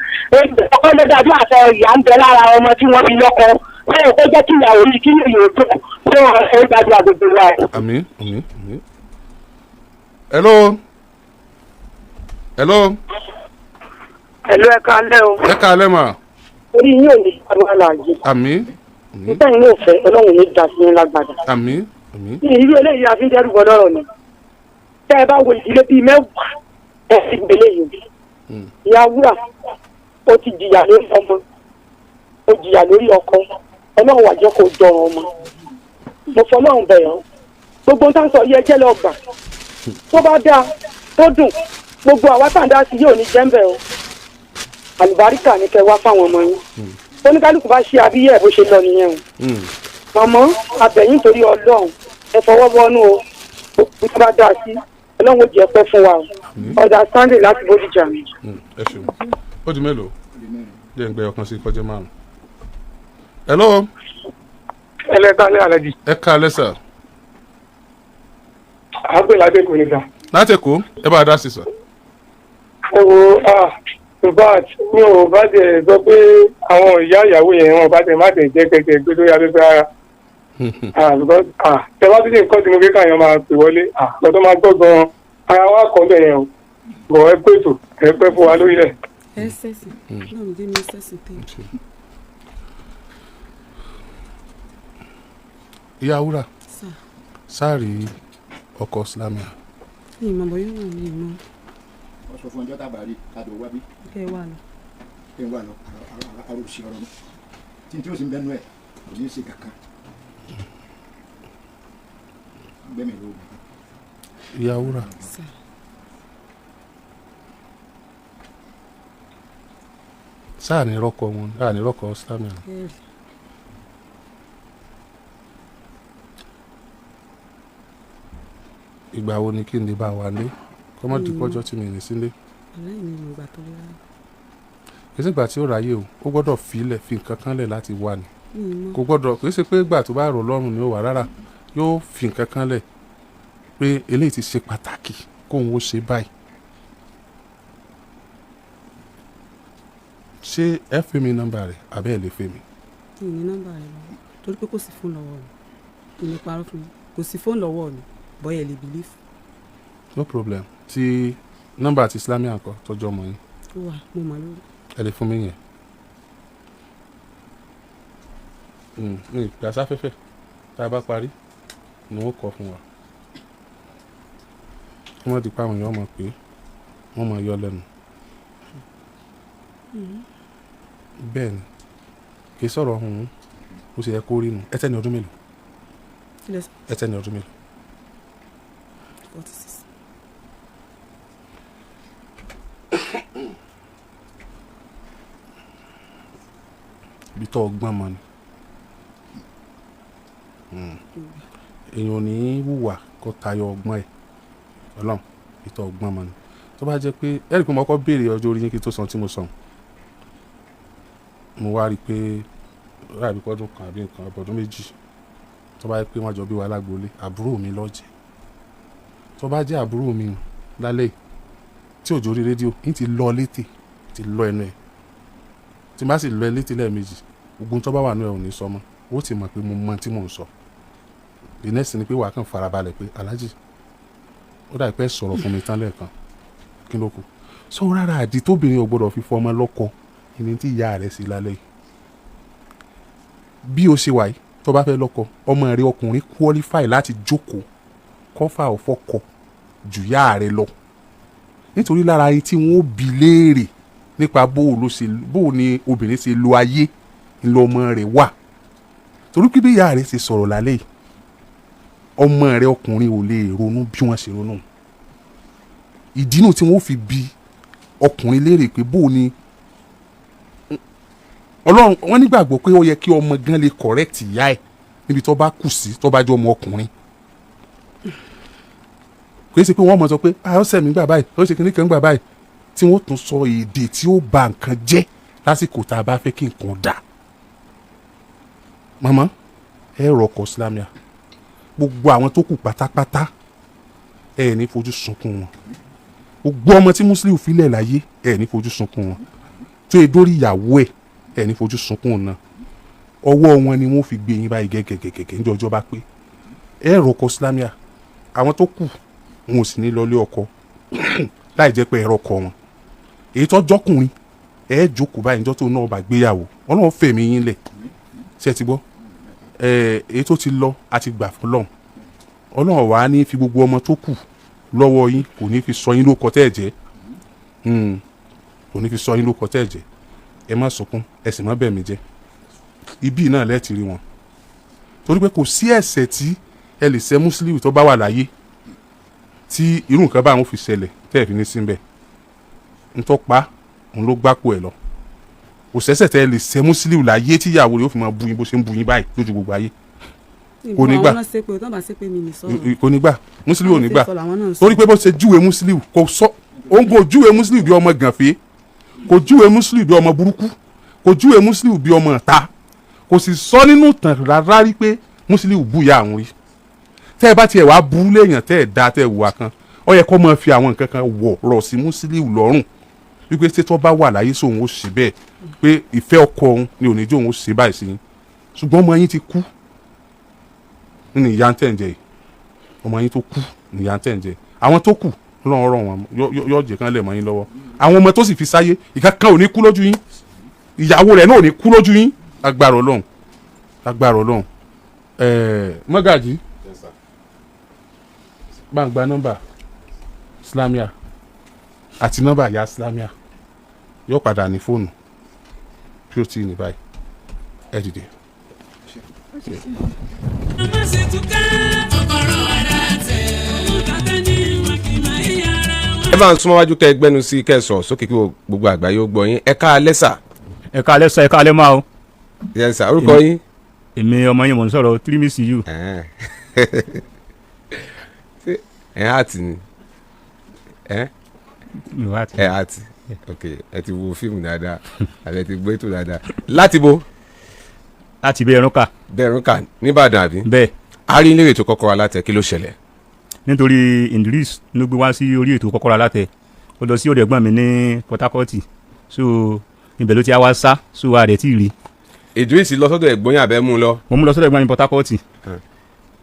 Ọkọ ló dájú àtọ ìyá ń bẹ lára ọmọ tí wọ́n fi lọ́kọ. Ṣé ó jẹ́ kí ìyá orí kí ìyá òdo tó ẹ gbàdúrà gbogbo wa o. Àmín, àmín, àmín. Hello, hello. Ẹ̀lú, ẹ káalẹ́ o. Ẹ káalẹ́ ma. Orí yín ò ní sáré aláàjì. Àmín, àmín. Nígbà yín ò fẹ́, Ọlọ́run ní dà sí yín lágbàdà. Àmín, àmín. Ìrírí eléyìí àfi ń dẹ́rù bọ́ lọ́rọ̀ ni. Tẹ́ ẹ bá wo ìdílé bíi 10 ẹ sì gbélé yìí. Ìyá wúrà, ó ti jìyà lórí ọmọ, ó jìyà lórí ọkọ, Ọlọ́run wàjọ́ kò dọ̀rọ̀ ọmọ. Mo fọlọ́run bẹ̀ ọ́. Gbogbo nǹkan sọ yẹ jẹ́ lọ gbà tó bá dáa tó dùn, gbogbo àwa tá à ń dá sí yóò ní jẹ́ńbẹ̀ o. Àlùbáríkà ní kẹ́ wá fáwọn ọmọ yín. Oníkálukú bá ṣe abíyẹ̀ bó ṣe lọ nìyẹn o. Màmá abẹ̀yìn, torí Ọlọ́run, ẹ fọwọ́ bọ́nú o. Gbogbo tó bá dáa sí, Ọlọ́run ó jẹ́ pẹ́ fún wa o. Ọ̀dà Sunday láti Bódìjà mi. Ẹ ṣeun. Ó di mélòó? Jẹ́ ń gbé ọkàn sí kọjá márùn. Hello. Ẹlẹ́kálẹ́ alájì. Ẹ káalẹ́ sir. Àgbẹ̀ ládé kò ní ta. Láti Èkó, ẹ bá a dá sí sir. Ẹ wo, In fact, mi ò bá tiẹ̀ sọ pé àwọn ìyá ìyàwó yẹn wọn bá tiẹ̀ má tiẹ̀ jẹ́ kẹ̀kẹ́ gbé lórí afẹ́fẹ́ rárá. Ah, because ah, tẹ bá tún ṣe nǹkan tí mo fẹ́ káyọ̀ máa pè wọlé, ah, lọ́tọ́ máa gbọ́ gan-an, ara wa kọ́ bẹ̀ yẹn o. Bọ̀ ẹ pé ètò, ẹ pẹ́ fún wa lórí ẹ̀. Ẹ sẹ́sìn náà mi dé mi sẹ́sìn tẹ́. Ìyá wúrà. Sà. Sáàrí ọkọ Islamia? Mi ìmọ̀ bọ́ yóò wà ní ìmọ̀. Wọ́n sọ fún ọjọ́ tàbá rí kájọ wá bí. Kẹ́ ẹ wà lọ. Kí n wà lọ aró sí ọ̀rọ̀ mi tí n tí ó sì ń bẹnu ẹ̀ kò ní í ṣe kankan gbẹ́mí ló wù. Ìyá wúrà. Sà. Sáà ní rọ́kọ wọn, sáà ní rọ́kọ Islamia? Ẹ rí. Ìgbà wo ni kí n lè bá wa lé kọ́mọ́dé pọ́jọ́ tí mi ní sílé? Aláìní ìmọ̀ ìgbà tó lé rárá. Kì í ṣe ìgbà tí ó ráyè o, ó gbọ́dọ̀ filẹ̀ fi nǹkan kan lẹ̀ láti wà ní. Mi ìmọ̀. Kò gbọ́dọ̀, kì í ṣe pé ìgbà tó bá rọ̀ lọ́rùn ni ó wà rárá, yóò fi nǹkan kan lẹ̀ pé eléyìí ti ṣe pàtàkì kóun ó ṣe báyìí. Ṣé ẹ fi mi nọ́mbà rẹ̀ àbẹ́ ẹ lè fi mi? Mi ní nọ́mbà rẹ̀ lọ́wọ́ torí pé kò sí fóònù lọ́wọ́ mi. Mi ní parọ́ fún mi, kò sí fóònù lọ́wọ́ mi, bọ́yẹ̀ lè bìlífù. No problem. Ti nọ́mbà ti Islamia ńkọ́, tọ́jú ọmọ yín? Ó wà, mo mọ̀ lórí. Ẹ lè fún mi yẹn. Mi ìgbà sáfẹ́fẹ́ tá a bá parí ni wọ́n kọ fún wa. Kí wọ́n di pa àwọn èèyàn mọ̀ pé wọ́n mọ̀ yọ lẹ́nu. Bẹ́ẹ̀ ni, kì í sọ̀rọ̀ ọ̀hún, ó sì yẹ kó rí nu. Ẹ tẹ́ ní ọdún mélòó? Kí lẹ sọ? Ẹ tẹ́ ní ọdún mélòó? 46. Ibi tó ọgbọ́n mọ ni. Èèyàn ò ní í hùwà kó tayọ ọgbọ́n ẹ̀. Ọlọ́run, ibi tó ọgbọ́n mọ ni. Tó bá jẹ́ pé ẹ rí i pé mo kọ́ béèrè ọjọ́ orí yín kí n tó sọ tí mo sọ, mo wá rí i pé ráàbí pọ́dún kan àbí nǹkan ọdún méjì. Tó bá jẹ́ pé wọ́n jọ bí wa lágboolé, àbúrò mi ló jẹ́. Tó bá jẹ́ àbúrò mi lálẹ́ yìí tí òjò orí rédíò ń ti lọ létè, ti lọ ẹnu ẹ̀, tí n bá sì lọ ẹ létè lẹ́ẹ̀mejì, ogun tó bá wà nú ẹ ò ní sọ mọ́, ó ti mọ̀ pé mo mọ tí mò ń sọ. The next ni pé wàá kàn farabalẹ̀ pé aláàjì, ó dà pé sọ̀rọ̀ fún mi tán lẹ́ẹ̀kan, kí ló kù sọ rárá? Àdí tóbìnrin ò gbọdọ̀ fi fọmọ lọ́kọ ìní tí ìyá rẹ̀ sí lálẹ́ yìí. Bí o ṣe wà yìí, tó bá fẹ́ lọ́kọ, ọmọ rẹ ọkùnrin qualify láti jókòó kọ́fà ọ̀fọ́kọ jù yá rẹ lọ, nítorí lára yìí tí wọ́n bi léèrè nípa bó o ló ṣe, bó o ní obìnrin ṣe lo ayé ńlọmọ rẹ̀ wà. Torí pé bí ìyá rẹ̀ ṣe sọ̀rọ̀ lálẹ́ yìí, ọmọ rẹ̀ ọkùnrin ò lè ronú bí wọ́n ṣe ronú. Ìdínú tí wọ́n fi bi ọkùnrin léèrè pé bó o ní Ọlọ́run, wọ́n nígbàgbọ́ pé ó yẹ kí ọmọ gan lè correct ìyá ẹ̀ níbi tó bá kù sí, tó bá jẹ́ ọmọ ọkùnrin. Kò í ṣe pé wọ́n mọ̀ sọ pé ah, ó sẹ̀mí gbà báyìí, ó ṣe kíní kan gbà báyìí, tí wọ́n tún sọ èdè tí ó ba nǹkan jẹ́ lásìkò tá a bá fẹ́ kí nǹkan dà. Màmá, ẹ rọkọ̀ Islamia, gbogbo àwọn tó kù pátápátá, ẹ ní fojú sunkún wọn. Gbogbo ọmọ tí Muslim filẹ̀ láyé, ẹ ní fojú sunkún wọn. Tó e dórí ìyàwó ẹ, ẹ ní fojú sunkún náà. Ọwọ́ wọn ni wọ́n fi gbé yín báyìí gẹ́gẹ́gẹ́gẹ́ ní ọjọ́ bá pé ẹ rọkọ̀ Islamia. Àwọn tó kù wọn ò sì ní lọlé ọkọ láì jẹ́ pé ẹ rọkọ wọn. Èyí tó jọkùnrin, ẹ jókòó báyìí níjọ́ tó náà bá gbéyàwó, Ọlọ́run fèmí yín lẹ̀. Ṣé ẹ ti gbọ́? Ẹ èyí tó ti lọ àti gbà fún Ọlọ́run. Ọlọ́run wàá ní fi gbogbo ọmọ tó kù lọ́wọ́ yín, kò ní fi sọ yín lóko tẹ́ ẹ̀ jẹ́, kò ní fi sọ yín lóko tẹ́ ẹ̀ jẹ́. Ẹ má sunkún, ẹ sì má bẹ̀ mí jẹ́. Ibí náà lẹ́ẹ̀tì rí wọn, torí pé kò sí ẹ̀ṣẹ̀ tí ẹ lè ṣẹ̀ Muslim tó bá wà láyé tí irú nǹkan báwọn fi ṣẹlẹ̀ tẹ́ ẹ̀ fi ní síbẹ̀. Ntọ́ pa òun ló gbáko ẹ̀ lọ. Kò sẹ́ṣẹ̀ tẹ́ ẹ lè ṣẹ̀ Muslim láyé tíyàwó rẹ̀ ó fi máa bu yín bó ṣe ń bu yín báyìí lójú gbogbo ayé. Kò ní gbà. Àwọn náà ṣépè tó bá ṣépè mi ní sọ̀rọ̀. Kò ní gbà, Muslim ò ní gbà. Àwọn tí ń sọ làwọn náà ń sọ. Torí pé bó ṣe júwe Muslim, kò sọ òun, kò júwe Muslim bí ọmọ gànfẹ́, kò júwe Muslim bí ọmọ burúkú, kò júwe Muslim bí ọmọ ọ̀tá, kò sì sọ nínú tàn rárá rí pé Muslim búya àwọn rí. Tẹ́ ẹ bá tiẹ̀ wá burú léèyàn, tẹ́ ẹ dá, tẹ́ ẹ wùwà kan, ó yẹ kó máa fi àwọn nǹkan kan wọ̀ rọ̀ sí Muslim lọ́rùn. Wípé ṣé tó bá wà láyé sóun ó ṣe bẹ́ẹ̀, pé ìfẹ́ ọkọ òun ni ò ní jẹ́ òun ó ṣe báyìí sí yín, ṣùgbọ́n ọmọ yín ti kú nínú ìyà ń tẹ̀ ń jẹ yìí. Ọmọ yín tó kú ní ìyà ń tẹ̀ ń jẹ. Àwọn tó kù, Ọlọ́run rọ̀ wọ́n, yọ jẹ́ kán lẹ̀ mọ́ yín lọ́wọ́. Àwọn ọmọ tó sì fi sáyé, ìkankan ò ní kú lójú yín, ìyàwó rẹ̀ náà ò ní kú lójú yín. Agbára Ọlọ́run, agbára Ọlọ́run. Mọ́gàjì, bá ń gba nọ́mbà Islamia àti nọ́mbà ìyá Islamia. Yóò padà ní fóònù tí ó ti ní báyìí. Ẹ dìde. Ẹ bá ń súnmọ́ wájú, kẹ́ ẹ gbẹ́nu sí, kẹ́ ẹ sọ̀rọ̀ sókè kí gbogbo àgbáyé ó gbọ́ yín. Ẹ káalẹ́ sà. Ẹ káalẹ́ sà, ẹ káalẹ́ máa o. Yes sà, orúkọ yín? Èmi ọmọ yín mò ń sọ̀rọ̀, tírímìsì yù. Ẹ àti ni ẹ? Mi wá ti. Ẹ àti, ok. Ẹ ti wo fíìmù dáadáa àbẹ ti gbé ètò dáadáa. Láti bo? Láti bẹ́ẹ̀ ẹ̀rúnkà. Bẹ́ẹ̀rúnkà nìbàdàn, àbí? Bẹ́ẹ̀. A rí ilé ètò Kọ́kọ́rọ́ Alátẹ, kí ló ṣẹlẹ̀? Nítorí Idris ló gbé wá sí orí ètò Kọ́kọ́rọ́ Alátẹ. Ó lọ sí ọ̀dọ̀ ẹ̀gbọ́n mi ní Port Harcourt, so ibẹ̀ ló ti wá sá, so a rẹ̀ tí ì rí. Idris lọ sọ́dọ̀ ẹ̀gbọ́n yín àbẹ́ mú un lọ? Mo mú lọ sọ́dọ̀ ẹ̀gbọ́n mi ní Port Harcourt.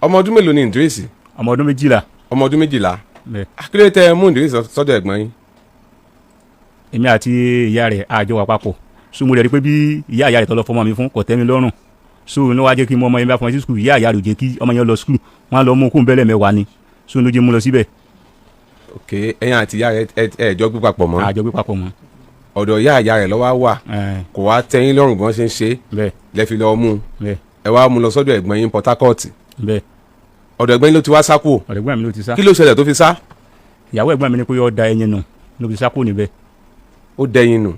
Ọmọ ọdún mélòó ni Idris? Ọmọ ọdún 12. Ọmọ ọdún 12? Bẹ́ẹ̀. Kí ló tẹ mú Idris sọ́dọ̀ ẹ̀gbọ́n yín? Èmi àti ìyá rẹ̀ àjọ wà papọ̀, so mo rẹ̀ rí pé bí ìyá rẹ̀ tó lọ fọmọ mi fún kò tẹ́ mi lọ́rùn, so ló wá jẹ́ kí n mú ọmọ yẹn bá fọmọ sí school. Ìyá rẹ̀ ò jẹ́ kí ọmọ yẹn lọ school, wọ́n á lọ mú kóun bẹ́lẹ̀ mẹ́wàá ni, so ló jẹ́ mú lọ síbẹ̀. Ok, ẹ̀yin àti ìyá rẹ̀ ẹ jọ gbé papọ̀ mọ́? Àjọ gbé papọ̀ mọ́. Ọ̀dọ̀ ìyá rẹ̀ ló wá wà, kò wá tẹ́yín lọ́rùn bí wọ́n ṣe ń ṣe, lẹ fi lọ mú un. Ẹ wá mú lọ sọ́dọ̀ ẹ̀gbọ́n yín Port Harcourt. Bẹ́ẹ̀. Ọ̀dọ̀ ẹ̀gbọ́n yín ló ti wá sá kúrò? Ọ̀dọ̀ ẹ̀gbọ́n mi ló ti sá. Kí ló ṣẹlẹ̀ tó fi sá? Ìyàwó ẹ̀gbọ́n mi ní pé ó da ẹyin nù ló fi sá kúrò níbẹ̀. Ó dẹyin nù?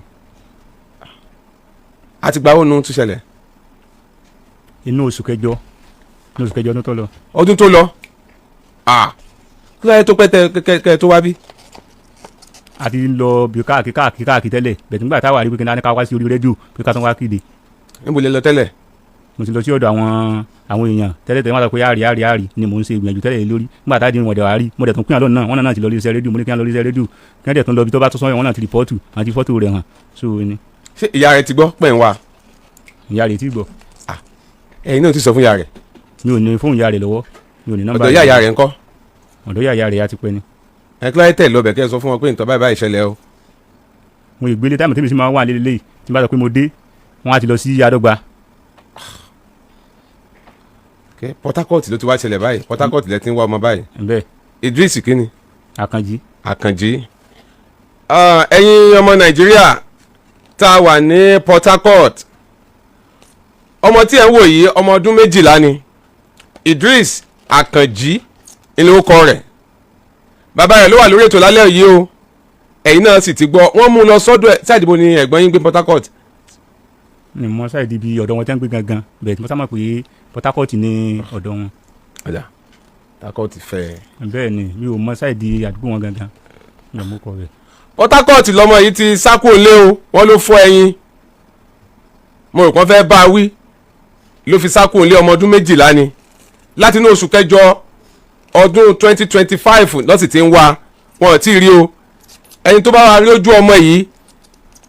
Àti gba ó nu tún ṣẹlẹ̀? Inú oṣù kẹjọ, inú oṣù kẹjọ ọdún tó lọ. Ọdún tó lọ. Kí ló yẹ tó pẹ́ tẹ kẹ́ tó wá bí? A ti lọ bí káàkiri káàkiri káàkiri tẹ́lẹ̀ bẹ̀tẹ̀, nígbà táwa rí pé kí n ká wá sí orí rédíò pé ká tún wá kéde. Níbo lẹ lọ tẹ́lẹ̀? Mo ti lọ sí ọ̀dọ̀ àwọn èèyàn tẹ́lẹ̀ tẹ́lẹ̀, wọ́n sọ pé àárí àárí àárí ni mò ń ṣe ìgbìyànjú tẹ́lẹ̀ lórí. Nígbà tá a di wọn dẹ̀ wá rí, mo dẹ̀ tún pín àlọ́ náà, wọ́n náà ti lọ iléeṣẹ́ rédíò. Mo ní kí wọ́n lọ iléeṣẹ́ rédíò, kí wọ́n dẹ̀ tún lọ ibi tó bá tó sọ́yìn, wọ́n náà ti rìpọ́ọ̀tù àti fọ́tò rẹ̀ hàn, so ni. Ṣé ìyá rẹ ti gbọ́ pẹ̀ ń wá? Ìyá rẹ̀ ti gbọ́. Ẹ̀yin náà ti sọ fún ìyá rẹ̀? Mi ò ní fóònù ìyá rẹ̀ lọ́wọ́, mi ò ní nọ́mbà. Ọ̀dọ̀ ìyá rẹ̀ ńkọ́? Ọ̀dọ̀ ìyá rẹ̀ ya ti pẹ́ ni. Ẹ kí láyé tẹ̀ lọ bẹ̀ kẹ́ ẹ sọ fún wọn pé nǹkan báyìí báyìí ṣẹlẹ̀ o. Mo ìgbélé táìmù tèmi sì máa ń wà lélẹ́yìí, tí n bá sọ pé mo dé, wọ́n á ti lọ sí Adọ́gba. Port Harcourt ló ti wá ṣẹlẹ̀ báyìí. Port Harcourt lẹ ti ń wá ọmọ báyìí? Bẹ́ẹ̀. Idris kínni? Àkànjí. Àkànjí. Ẹ̀yin ọmọ Nàìjíríà tá a wà ní Port Harcourt, ọmọ tí ẹ̀ ń wò yìí, ọmọ ọdún 12 ni. Idris Àkànjí ní orúkọ rẹ̀. Bàbá rẹ̀ ló wà lórí ètò lálẹ́ yìí o. Ẹ̀yin náà sì ti gbọ́, wọ́n mú un lọ sọ́dọ̀ ẹ̀. Sáà ìdìbò ni ẹ̀gbọ́n yín gbé Port Harcourt? Ni mo sáà ìdí ibi ọ̀dọ̀ wọn tẹ́ ń gbé gangan bẹ́ẹ̀, tí mo sá mọ̀ pé Port Harcourt ní ọ̀dọ̀ wọn. Ọjà Port Harcourt fẹ́. Bẹ́ẹ̀ ni, mi ò mọ sáà ìdí àdúgbò wọn gangan, mi ò mú kọ rẹ̀. Port Harcourt lọmọ yìí ti sá kúrò lé o. Wọ́n ló fọ́ ẹyin, mo rò pọ́n fẹ́ bá a wí ló fi sá kúrò lé. Ọmọ ọdún 12 ni. Láti inú oṣù kẹjọ ọdún 2025 lọ́sì tí ń wá, wọn ò tí ì rí o. Ẹni tó bá wà rí ojú ọmọ yìí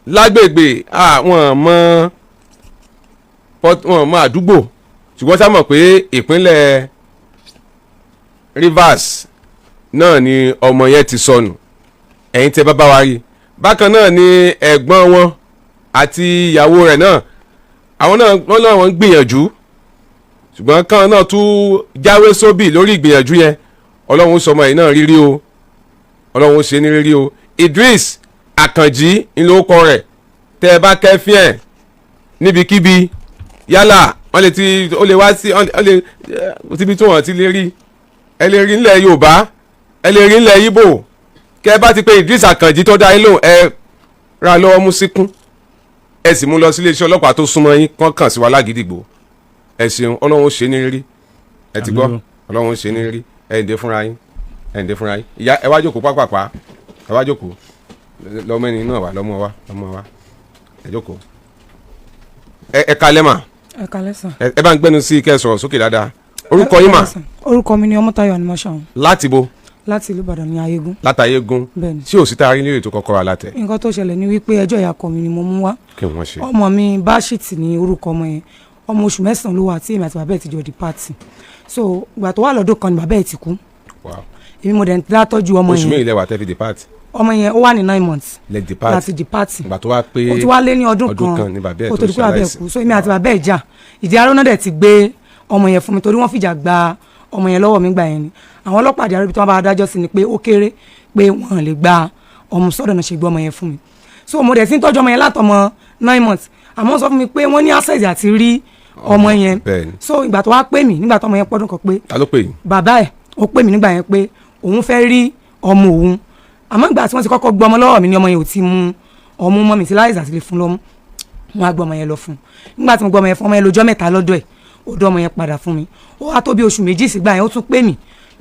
lágbègbè, wọn mọ àdúgbò, ṣùgbọ́n sá mọ̀ pé ìpínlẹ̀ Rivers náà ni ọmọ yẹn ti sọnù. Ẹ̀yin tẹ́ bá bá wa rí. Bákan náà ni ẹ̀gbọ́n wọn àti ìyàwó rẹ̀ náà, àwọn náà wọ́n náà wọ́n ń gbìyànjú, ṣùgbọ́n káwọn náà tún jáwé sóbì lórí ìgbìyànjú yẹn. Ọlọ́run sọmọ yìí náà rírí o, Ọlọ́run ṣe ní rírí o. Idris Àkànjí ńlọkọ rẹ̀. Tẹ́ ẹ bá kẹ́fín ẹ̀ níbikíbi, yálà wọ́n lè ti ó lè wá sí, ó lè síbi tí wọ́n ti lè rí, ẹ lè rí nílẹ̀ Yorùbá, ẹ lè rí nílẹ̀ Ìgbò. Kẹ́ ẹ bá ti pé Idris Àkànjí tó dá yín lóhùn, ẹ ra lọ́wọ́ mú síkún, ẹ sì mú lọ sí iléeṣẹ́ ọlọ́pàá tó súnmọ́ yín, kán kàn sí wa lágídígbò. Ẹ ṣeun, Ọlọ́run ó ṣe ní rírí. Ẹ ti gbọ́, Ọlọ́run ó ṣe ní rírí. Ẹ ǹdẹ́ fúnra yín, ẹ ǹdẹ́ fúnra yín. Ìyá, ẹ wá jókòó pápápá, ẹ wá jókòó. Lọ́mọ ẹni náà wá, lọ́mọ wa, lọ́mọ wa, ẹ jókòó. Ẹ kalẹ́ mà. Ẹ kalẹ́ sà. Ẹ bá ń gbẹ́nu sí kẹ́ ẹ sọ̀rọ̀ sókè dáadáa. Orúkọ yín mà? Orúkọ mi ni Ọmọ́táyọ̀ Animọ́ṣàun. Láti bo? Láti ìlú Ìbàdàn ní Ayégún. Látàyégún. Bẹ́ẹ̀ni. Tí ò sí tá a rí nílé ètò kọ́kọ́rọ́ alátẹ. Nǹkan tó ṣẹlẹ̀ ni wípé ẹjọ́ ìyá ọkọ mi ni mo mú wá. Kí wọ́n ṣe? Ọmọ mi Bashit ní orúkọ ọmọ yẹn. Ọmọ oṣù 9 ló wà tí èmi àti bàbá ẹ̀ ti jọ di party. So ìgbà tó wà lọ́dún kan ni bàbá ẹ̀ ti kú. Èmi mo dẹ̀ ń dá tọ́jú ọmọ Oṣù yẹn. mélòó lẹ wà tẹ́ fi depart? Ọmọ yẹn, ó wà ní 9 months. Lẹ depart. Láti depart. Ìgbà tó wá pé Ó ti wá lé ní ọdún kan ní bàbá ẹ̀ kó tó tó di pé bàbá ẹ̀ ṣaláìsí. kú. So èmi àti bàbá ẹ̀ jà. Ìdí aró náà dẹ̀ ti gbé ọmọ yẹn fún mi, torí wọ́n fìjà gba ọmọ yẹn lọ́wọ́ mi gbà yẹn ni. Àwọn ọlọ́pàá àdìaró ibi tí wọ́n bá dájọ́ sí ni pé ó kéré, pé wọ́n lè gba ọmọ sọ́dọ̀ náà, ṣe gbé ọmọ yẹn fún mi. So mo dẹ̀ ti ń tọ́jú ọmọ yẹn látọmọ 9 months, àmọ́ wọ́n sọ fún mi pé wọ́n ní access àti rí ọmọ yẹn. So ìgbà tó wá pè mí nígbà tó ọmọ yẹn pọ́dún kan pé Ta ló pè yín? Bàbá ẹ̀, ó pè mí nígbà yẹn pé òun fẹ́ rí ọmọ òun. Àmọ́ ìgbà tí wọ́n ti kọ́kọ́ gbọ́ ọmọ lọ́wọ́ mi ni ọmọ yẹn ò ti mu ọmú mọ́ mi ti láìsí àti lè fún lọ́mú. Wọ́n á gbọ́ ọmọ yẹn lọ fún un. Nígbà tí mo gbọ́ ọmọ yẹn fún ọmọ yẹn lọ́jọ́ 3 lọ́dọ̀ ẹ̀, ó dọ́ ọmọ yẹn padà fún mi. Ó wá tó bí oṣù 2 sígbà yẹn, ó tún pè mí,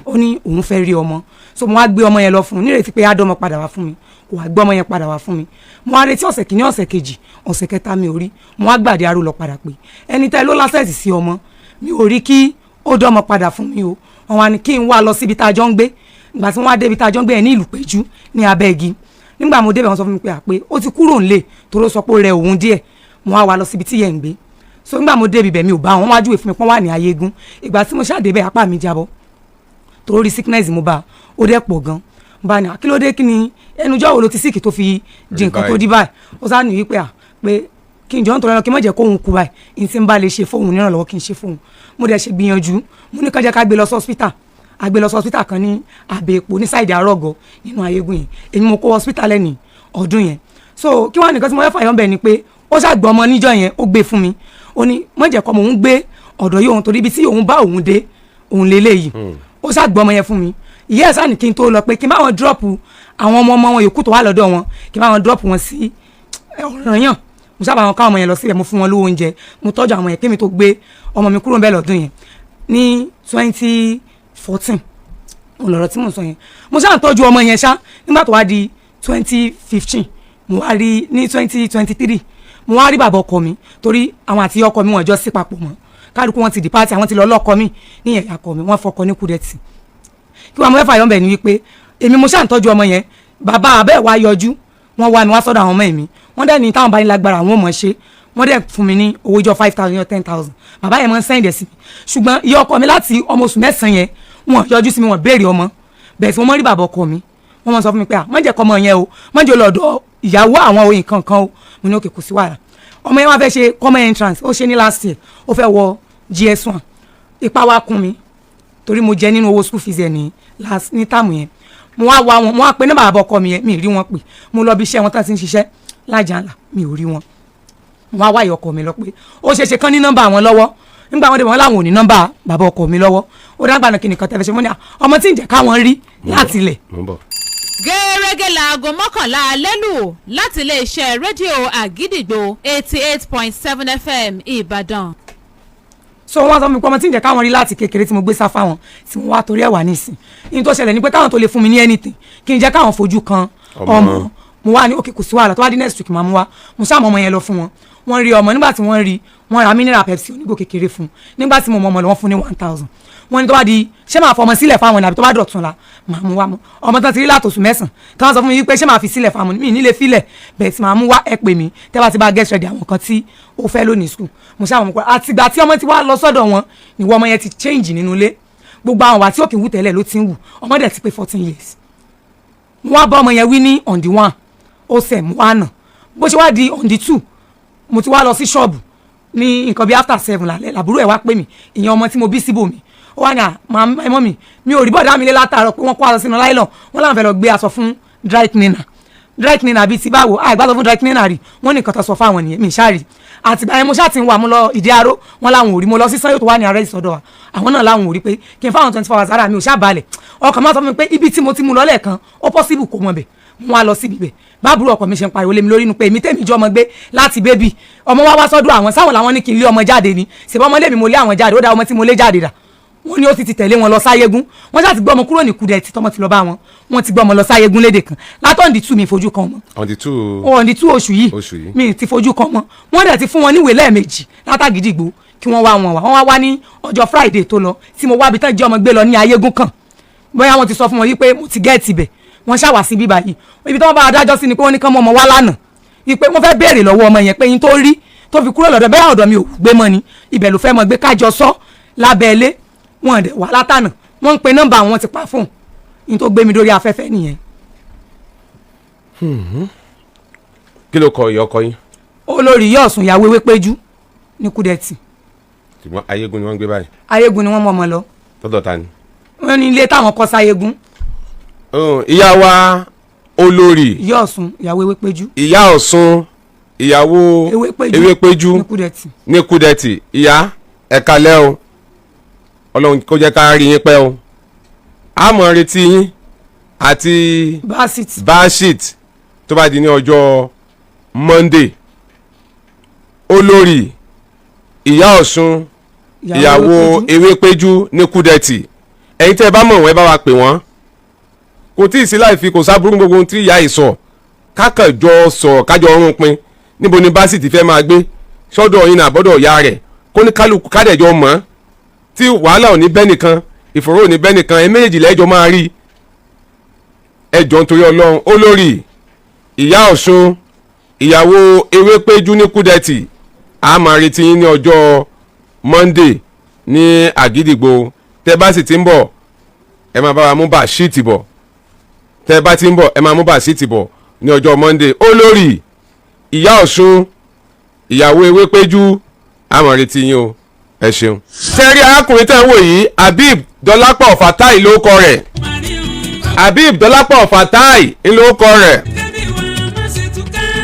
ó ní òun fẹ́ rí ọmọ. So mo wá gbé ọmọ yẹn lọ fún un nírètí pé á dọ́ ọmọ padà wá fún mi. Kò wá gbé ọmọ yẹn padà wá fún mi. Mo wá retí ọ̀sẹ̀ kìíní, ọ̀sẹ̀ kejì, ọ̀sẹ̀ kẹta, mi ò rí. Mo wá gbàdé aró lọ padà pé ẹni tẹ́ ló l'access sí ọmọ, mi ò rí kí ó dọ́ ọmọ padà fún mi o. Wọn wá ní kí n wá lọ síbi tá a jọ ń gbé. Ìgbà tí wọ́n wá débi tá a jọ ń gbé yẹn ní ìlú Péjú ní abẹ́ igi, nígbà mo débẹ̀, wọ́n sọ fún mi pé àpé ó ti kúrò nílé, torí ó sọ pé ó rẹ òun díẹ̀. Mo wá wá lọ síbi tí yẹn ń gbé. So nígbà mo débi bẹ̀, mi ò bá wọn. Wọ́n wá júwe fún mi pọ́n wà ní Ayégún. Ìgbà tí mo ṣàdébẹ̀, apá mi jábọ́, torí sickness mo bá ó dẹ̀ pọ̀ gan. Bá ní, kí ló dé? Kí ni ẹnujọ́ wo ló ti sick tó fi di nǹkan tó di báyìí? Ó sá ní wípé à pé kí n jọ ń tọrọ kí n má jẹ́ kóhun kú báyìí, n tí n bá lè ṣe fóun nírànlọ́wọ́, kí n ṣe fóun. Mo dẹ̀ ṣe gbìyànjú. Mo ní kán jẹ́ ká gbé lọ sí hospital. A gbé lọ sí hospital kan ní Àbẹ̀pọ̀ ní side Arọ́gọ nínú Ayégún yẹn. Èmi mo kó hospital lẹ́ni ọdún yẹn. So kí wọ́n á nìkan tí mo fẹ́ fàyọ̀ bẹ̀ ni pé ó ṣàgbọ́ ọmọ níjọ́ yẹn, ó gbé fún mi. Ó ní má jẹ́ kọ́ mọ̀ òun gbé ọ̀dọ̀ yìí òun, torí ibi tí òun bá òun dé òun lélẹ́yìí. Ó ṣàgbọ́ ọmọ yẹn fún mi. Ìyá ẹ̀ sáà ní kí n tó lọ pé kí n bá wọn drop àwọn ọmọ ọmọ wọn yòókù tó wà lọ́dọ̀ wọn, kí n bá wọn drop wọn sí Ọ̀rànyàn. Mo sábà wọn ká ọmọ yẹn lọ síbẹ̀, mo fún wọn lówó oúnjẹ, mo tọ́jú àwọn yẹn kémi tó gbé ọmọ mi kúrò ńbẹ̀ lọ́dún yẹn ní 2014. Òun lọ̀rọ̀ tí mò ń sọ yẹn. Mo ṣáà ń tọ́jú ọmọ yẹn ṣá. Nígbà tó wá di 2015, mo wá rí ní 2023, mo wá rí bàbá ọkọ mi, torí àwọn àti ọkọ mi wọn jọ sí papọ̀ mọ́. Kálukú wọn ti di party, àwọn ti lọ lọ́kọ mi ní ẹ̀yà ọkọ mi, wọ́n fọkọ ní Kúdẹ̀tì. Kí wọ́n mú ẹ̀fà yọ̀ ń bẹ̀ ni wípé èmi mo ṣáà ń tọ́jú ọmọ yẹn. Bàbá abẹ́ wa yọjú, wọ́n wá mi wá sọ́dọ̀ àwọn ọmọ mi. Wọ́n dẹ̀ ní táwọn bá ní lágbára, àwọn ò mọ̀ ṣe. Wọ́n dẹ̀ fún mi ní owó jọ 5,000, 10,000. Bàbá yẹn máa ń send ẹ̀ sí mi, ṣùgbọ́n iye ọkọ mi láti ọmọ oṣù 9 yẹn, wọ́n yọjú sí mi, wọ́n béèrè ọmọ bẹ́ẹ̀ tí wọ́n mọ̀ rí bàbá ọkọ mi. Wọ́n mọ̀ sọ fún mi pé à má jẹ́ kọ́ ọmọ yẹn o, má jẹ́ lọ́dọ̀ ìyàwó àwọn oyin kankan o. Mo ní okay, kò sí wàhálà. Ọmọ yẹn wá fẹ́ ṣe common entrance, ó ṣe ní last year, ó fẹ́ wọ JS1. Ipa wa kún mi, torí mo jẹ nínú owó school fees ẹ̀ ní last ní term yẹn. Mo wá wá wọn, mo wá pe nọ́mbà bàbá ọkọ mi yẹn, mi ì rí wọn pè. Mo lọ bí iṣẹ́ wọn tán ti ń ṣiṣẹ́ lájà ńlá, mi ò rí wọn. Mo wá wáyé ọkọ mi lọ pé ó ṣeé ṣe kán ní nọ́mbà wọn lọ́wọ́. Nígbà wọn dé, wọn láwọn ò ní nọ́mbà bàbá ọkọ mi lọ́wọ́. Ó dágbà náà, kí nìkan tẹ́fẹ́ ṣe? Mo ní ọmọ tí ń jẹ́ káwọn rí láti ilẹ̀. Mo ń bọ̀. Gẹ́rẹ́gẹ́ láago 11 alẹ́ lù láti iléeṣẹ́ rédíò Àgídìgbò 88.7 FM, Ìbàdàn. So wọ́n sọ fún mi pé ọmọ tí ń jẹ́ káwọn rí láti kékeré tí mo gbé sá fáwọn, tí mo wá torí ẹ̀ wà nísìn ní tó ṣẹlẹ̀ ni pé káwọn tó lè fún mi ní anything, kí n jẹ́ káwọn fojú kan ọmọ. Mo wá ní okay, kò sí wàhálà, tó wá di next week máa mú wá. Mo ṣáà mọ ọmọ yẹn lọ fún wọn. Wọ́n rí ọmọ. Nígbà tí wọ́n rí, wọ́n ra mineral Pepsi onígò kékeré fún un. Nígbà tí mo mọ ọmọ lọ, wọ́n fún ní 1,000. Wọ́n ní tó bá di, ṣé máa fọmọ sílẹ̀ fáwọn ní àbí tó bá dọ̀tún la máa mú wá mọ́? Ọmọ tán ti rí látòṣù 9, tí wọ́n sọ fún mi wípé ṣé máa fi sílẹ̀ fáwọn mi nílé filẹ̀ bẹ́ẹ̀ tí máa mú wá, ẹ pè mí tẹ́ bá ti bá get ready àwọn kan tí ó fẹ́ lónìí school. Mo ṣáà mọ̀ pé àtìgbà tí ọmọ ti wá lọ sọ́dọ̀ wọn ni wọ́n ọmọ yẹn ti change nínú ilé. Gbogbo àwọn wà tí òkè wù tẹ́lẹ̀ ló ti ń wù. Ọmọ dẹ̀ ti pé 14 years. Mo wá bá ọmọ yẹn wí ní on the 1, ó sẹ̀ mo wá nà. Bó ṣe wá di on the 2, mo ti wá lọ sí ṣọ́ọ̀bù ní nǹkan bíi after 7 lálẹ́, làbúrò ẹ̀ wá pè mí, ìyẹn ọmọ tí mo bí síbò mi. Ó wá ní à màmá mi, mi ò rí bọ̀dá mi lé látàárọ̀, pé wọ́n kó aṣọ sínú nylon, wọ́n láwọn fẹ́ lọ gbé aṣọ fún dry cleaner. Dry cleaner bíi ti báwo? Àìgbà fún dry cleaner rí. Wọ́n ní nǹkan tó sọ fáwọn nìyẹn. Mi ṣáà rí. Àtìgbà yẹn mo ṣáà ti ń wà. Mo lọ Ìdí Aró, wọn láwọn ò rí. Mo lọ sí Sanyo tó wà ní arẹ́ ìsọdọ̀ wa, àwọn náà láwọn ò rí, pé kí n fáwọn 24 hours. Ara mi ò ṣáà balẹ̀. Ọkàn máa sọ fún mi pé ibi tí mo ti mú lọ lẹ́ẹ̀kan, ó possible kó mọ̀ bẹ̀. Mo wá lọ síbi bẹ̀, báàbúrò ọkọ mi ṣe ń pariwo lé mi lórí inú pé èmi tèmi jọ ọmọ gbé láti baby, ọmọ wá wá sọ́dọ̀ àwọn, sáwọn làwọn ní kí n lé ọmọ jáde ni. Ṣèbọn ọmọlé mi, mo lé àwọn jáde. Ó dá ọmọ tí mo lé jáde dà? Wọ́n ní ó ti ti tẹ̀lé wọn lọ sáyégún. Wọ́n ṣáà ti gbọ́ ọmọ kúrò ní Kúdẹ̀tì tọmọ ti lọ bá wọn. Wọ́n ti gbọ́ ọmọ lọ sáyégún léde kan látọ̀ on the 2, mi fojú kan ọmọ. On the 2. On the 2 oṣù yìí. Oṣù yìí. Mi ti fojú kan mọ́. Wọ́n dẹ̀ ti fún wọn níwèé lẹ́ẹ̀mejì látàgídìgbò kí wọ́n wá wọn wá. Wọ́n wá wá ní ọjọ́ Friday tó lọ tí mo wá bí tán jẹ́ ọmọ gbé lọ ní Ayégún kan. Bóyá wọ́n ti sọ fún wọn yí pé mo ti gẹ́ẹ̀tì ibẹ̀, wọ́n ṣàwà sí bíbá yìí. Ibi tí wọ́n bá adájọ́ sí ni pé wọ́n ní kán mọ́ ọmọ wá lánàá, yí pé wọ́n fẹ́ béèrè lọ́wọ́ ọmọ yẹn pé yín tó rí tó fi kúrò lọ́dọ̀, bẹ́ẹ̀ ọ̀dọ̀ mi ò gbé mọ́ ni, ibẹ̀ ló fẹ́ mọ́ gbé, kájọ sọ lábẹ́lé. Wọn dẹ̀ wá látànà, wọ́n ń pe nọ́mbà wọn ti pa fóun. Yín tó gbé mi dórí afẹ́fẹ́ nìyẹn. Kí ló kọ ìyá ọkọ yín? Olórí Yọ̀ọ̀sùn, ìyàwó Ewépéjú ní Kúdẹ̀tì. Ṣùgbọ́n Ayégún ni wọ́n ń gbé báyìí? Ayégún ni wọ́n mọ̀ ọmọ lọ. Tọ́dọ̀ ta ni? Wọ́n ní ilé táwọn kọ́ sáyégún. Ìyá wa olórí Yọ̀ọ̀sùn, ìyàwó Ewépéjú. Ìyá Ọ̀ṣun, ìyàwó Ewépéjú. Ewépéjú. Ní Kúdẹ̀tì. Ní Kúdẹ̀tì. Ìyá, ẹ kalẹ́ o. Ọlọ́run kó jẹ́ ká rí yín pẹ́ o. A mọ̀ retí yín àti Basit. Basit tó bá di ní ọjọ́ Monday. Olórí ìyá Ọ̀ṣun, ìyàwó Ewépéjú ní Kúdẹ̀tì, ẹ̀yin tẹ́ ẹ bá mọ̀ wọ́n, ẹ bá wa pè wọ́n. Kò tí ì sí láì fi, kò sábúrú gbogbo ohun tí ìyá yìí sọ. Kákànjọ sọ̀rọ̀, kájọ ọrùn pin níbo ni Basit fẹ́ máa gbé, sọ́dọ̀ yín náà àbọ́dọ̀ ìyá rẹ̀, kó ní kálukú kádẹ̀jọ mọ̀ tí wàhálà ò ní bẹ́ nìkan, ìfòró ò ní bẹ́ nìkan. Ẹ méjèèjì lẹ́jọ́ máa rí ẹjọ́ nítorí Ọlọ́run. Olórí ìyá Ọ̀ṣun, ìyàwó Ewépéjú ní Kúdẹ̀tì, a máa retí yín ní ọjọ́ Monday ní Àgídìgbò. Tẹ́ bá sì ti ń bọ̀, ẹ máa bá wa mú Basit bọ̀. Tẹ́ bá ti ń bọ̀, ẹ máa mú Basit bọ̀ ní ọjọ́ Monday. Olórí ìyá Ọ̀ṣun, ìyàwó Ewépéjú, a máa retí yín o. Ẹ ṣeun. Sẹ́rí arákùnrin tẹ́ ń wò yìí, Habib Dọlápọ̀ Fatai ló kọ rẹ̀. Habib Dọlápọ̀ Fatai ló kọ rẹ̀.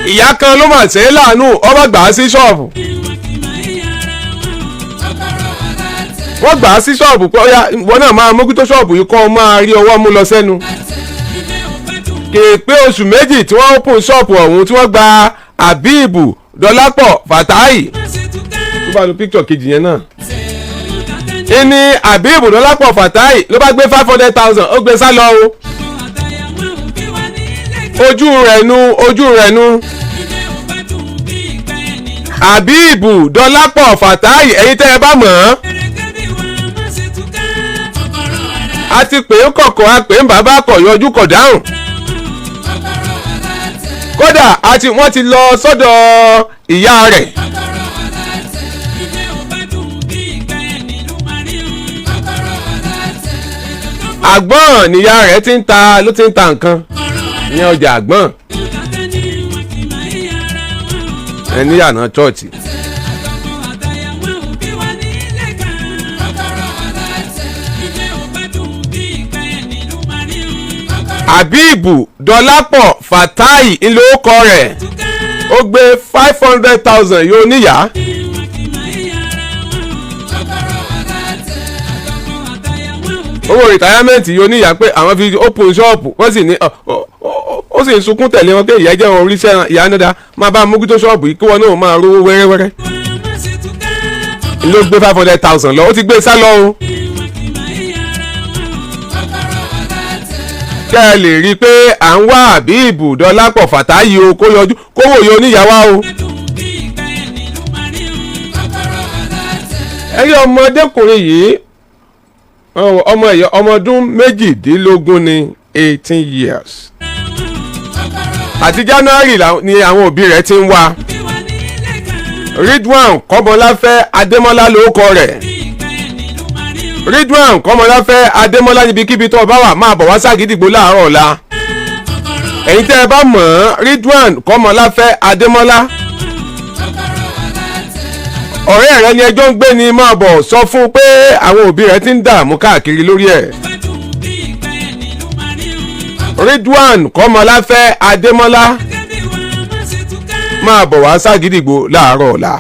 Ìyá kan ló mà ṣe é láàánú, ọba gbà á sí ṣọ́ọ̀bù. Wọ́n gbà á sí ṣọ́ọ̀bù pé ọ̀yá, ìwọ náà máa mójútó ṣọ́ọ̀bù yìí, kọ́ ọ máa rí ọwọ́ mú lọ sẹ́nu. Kèèpé oṣù 2 tí wọ́n open ṣọ́ọ̀bù ọ̀hún tí wọ́n gba Habib Dọlápọ̀ Fatai, tó bá lu picture kejì yẹn náà, ìní Habib Dọlápọ̀ Fatai ló bá gbé 500,000, ó gbé sá lọ o. Ojú rẹ̀ nu, ojú rẹ̀ nu. Habib Dọlápọ̀ Fatai, ẹ̀yin tẹ́ ẹ bá mọ̀ ọ́n, a ti pè é kọ̀kọ̀, a pè é bàbá kọ̀ yọjú kọ̀ dáhùn. Kódà wọ́n ti lọ sọ́dọ̀ ìyá rẹ̀. Àgbọ̀n níyà rẹ̀ ti ń ta, ló ti ń ta nǹkan ní ọjà àgbọ̀n ẹ níyànà chọ́ọ̀chì. Habib Dọlápọ̀ Fatai ńlọkọ rẹ̀, ó gbé 500,000 yóò níyà. Owó rìtáyámẹ́ǹtì yóò níyà pé àwọn fi open shop. Wọ́n sì ní ó sì ń sunkún tẹ̀lé wọn pé ìyá jẹ́ wọn oríṣẹ́ ìyá náà máa bá mójútó ṣọ́ọ̀bù yìí kí wọn náà máa rówó wẹ́rẹ́wẹ́rẹ́. Ló gbé 500,000 lọ, ó ti gbé sá lọ o. Kẹ́ ẹ lè rí i pé à ń wá Habib Dọlápọ̀ Fatai o, kó yọjú kó wòye oníyàwó o. Ẹ rí ọmọdékùnrin yìí, ọmọ ẹ̀yọ ọmọ ọdún 18 ni, 18 years. Àti January ni àwọn òbí rẹ̀ ti ń wá. Ridwan Kọ́mọláfẹ́ Adémọ́lá lórúkọ rẹ̀. Ridwan Kọ́mọláfẹ́ Adémọ́lá, níbikíbi tó o bá wà, máa bọ̀ wá ságídìgbò láàárọ̀ ọ̀la. Ẹ̀yin tẹ́ ẹ bá mọ̀ ọ́n, Ridwan Kọ́mọláfẹ́ Adémọ́lá, ọ̀rẹ́ rẹ ni ẹjọ́ ń gbé ni, máa bọ̀ sọ fún un pé àwọn òbí rẹ̀ ti ń dààmú káàkiri lórí ẹ̀. Ridwan Kọ́mọláfẹ́ Adémọ́lá, máa bọ̀ wá ságídìgbò láàárọ̀ ọ̀la.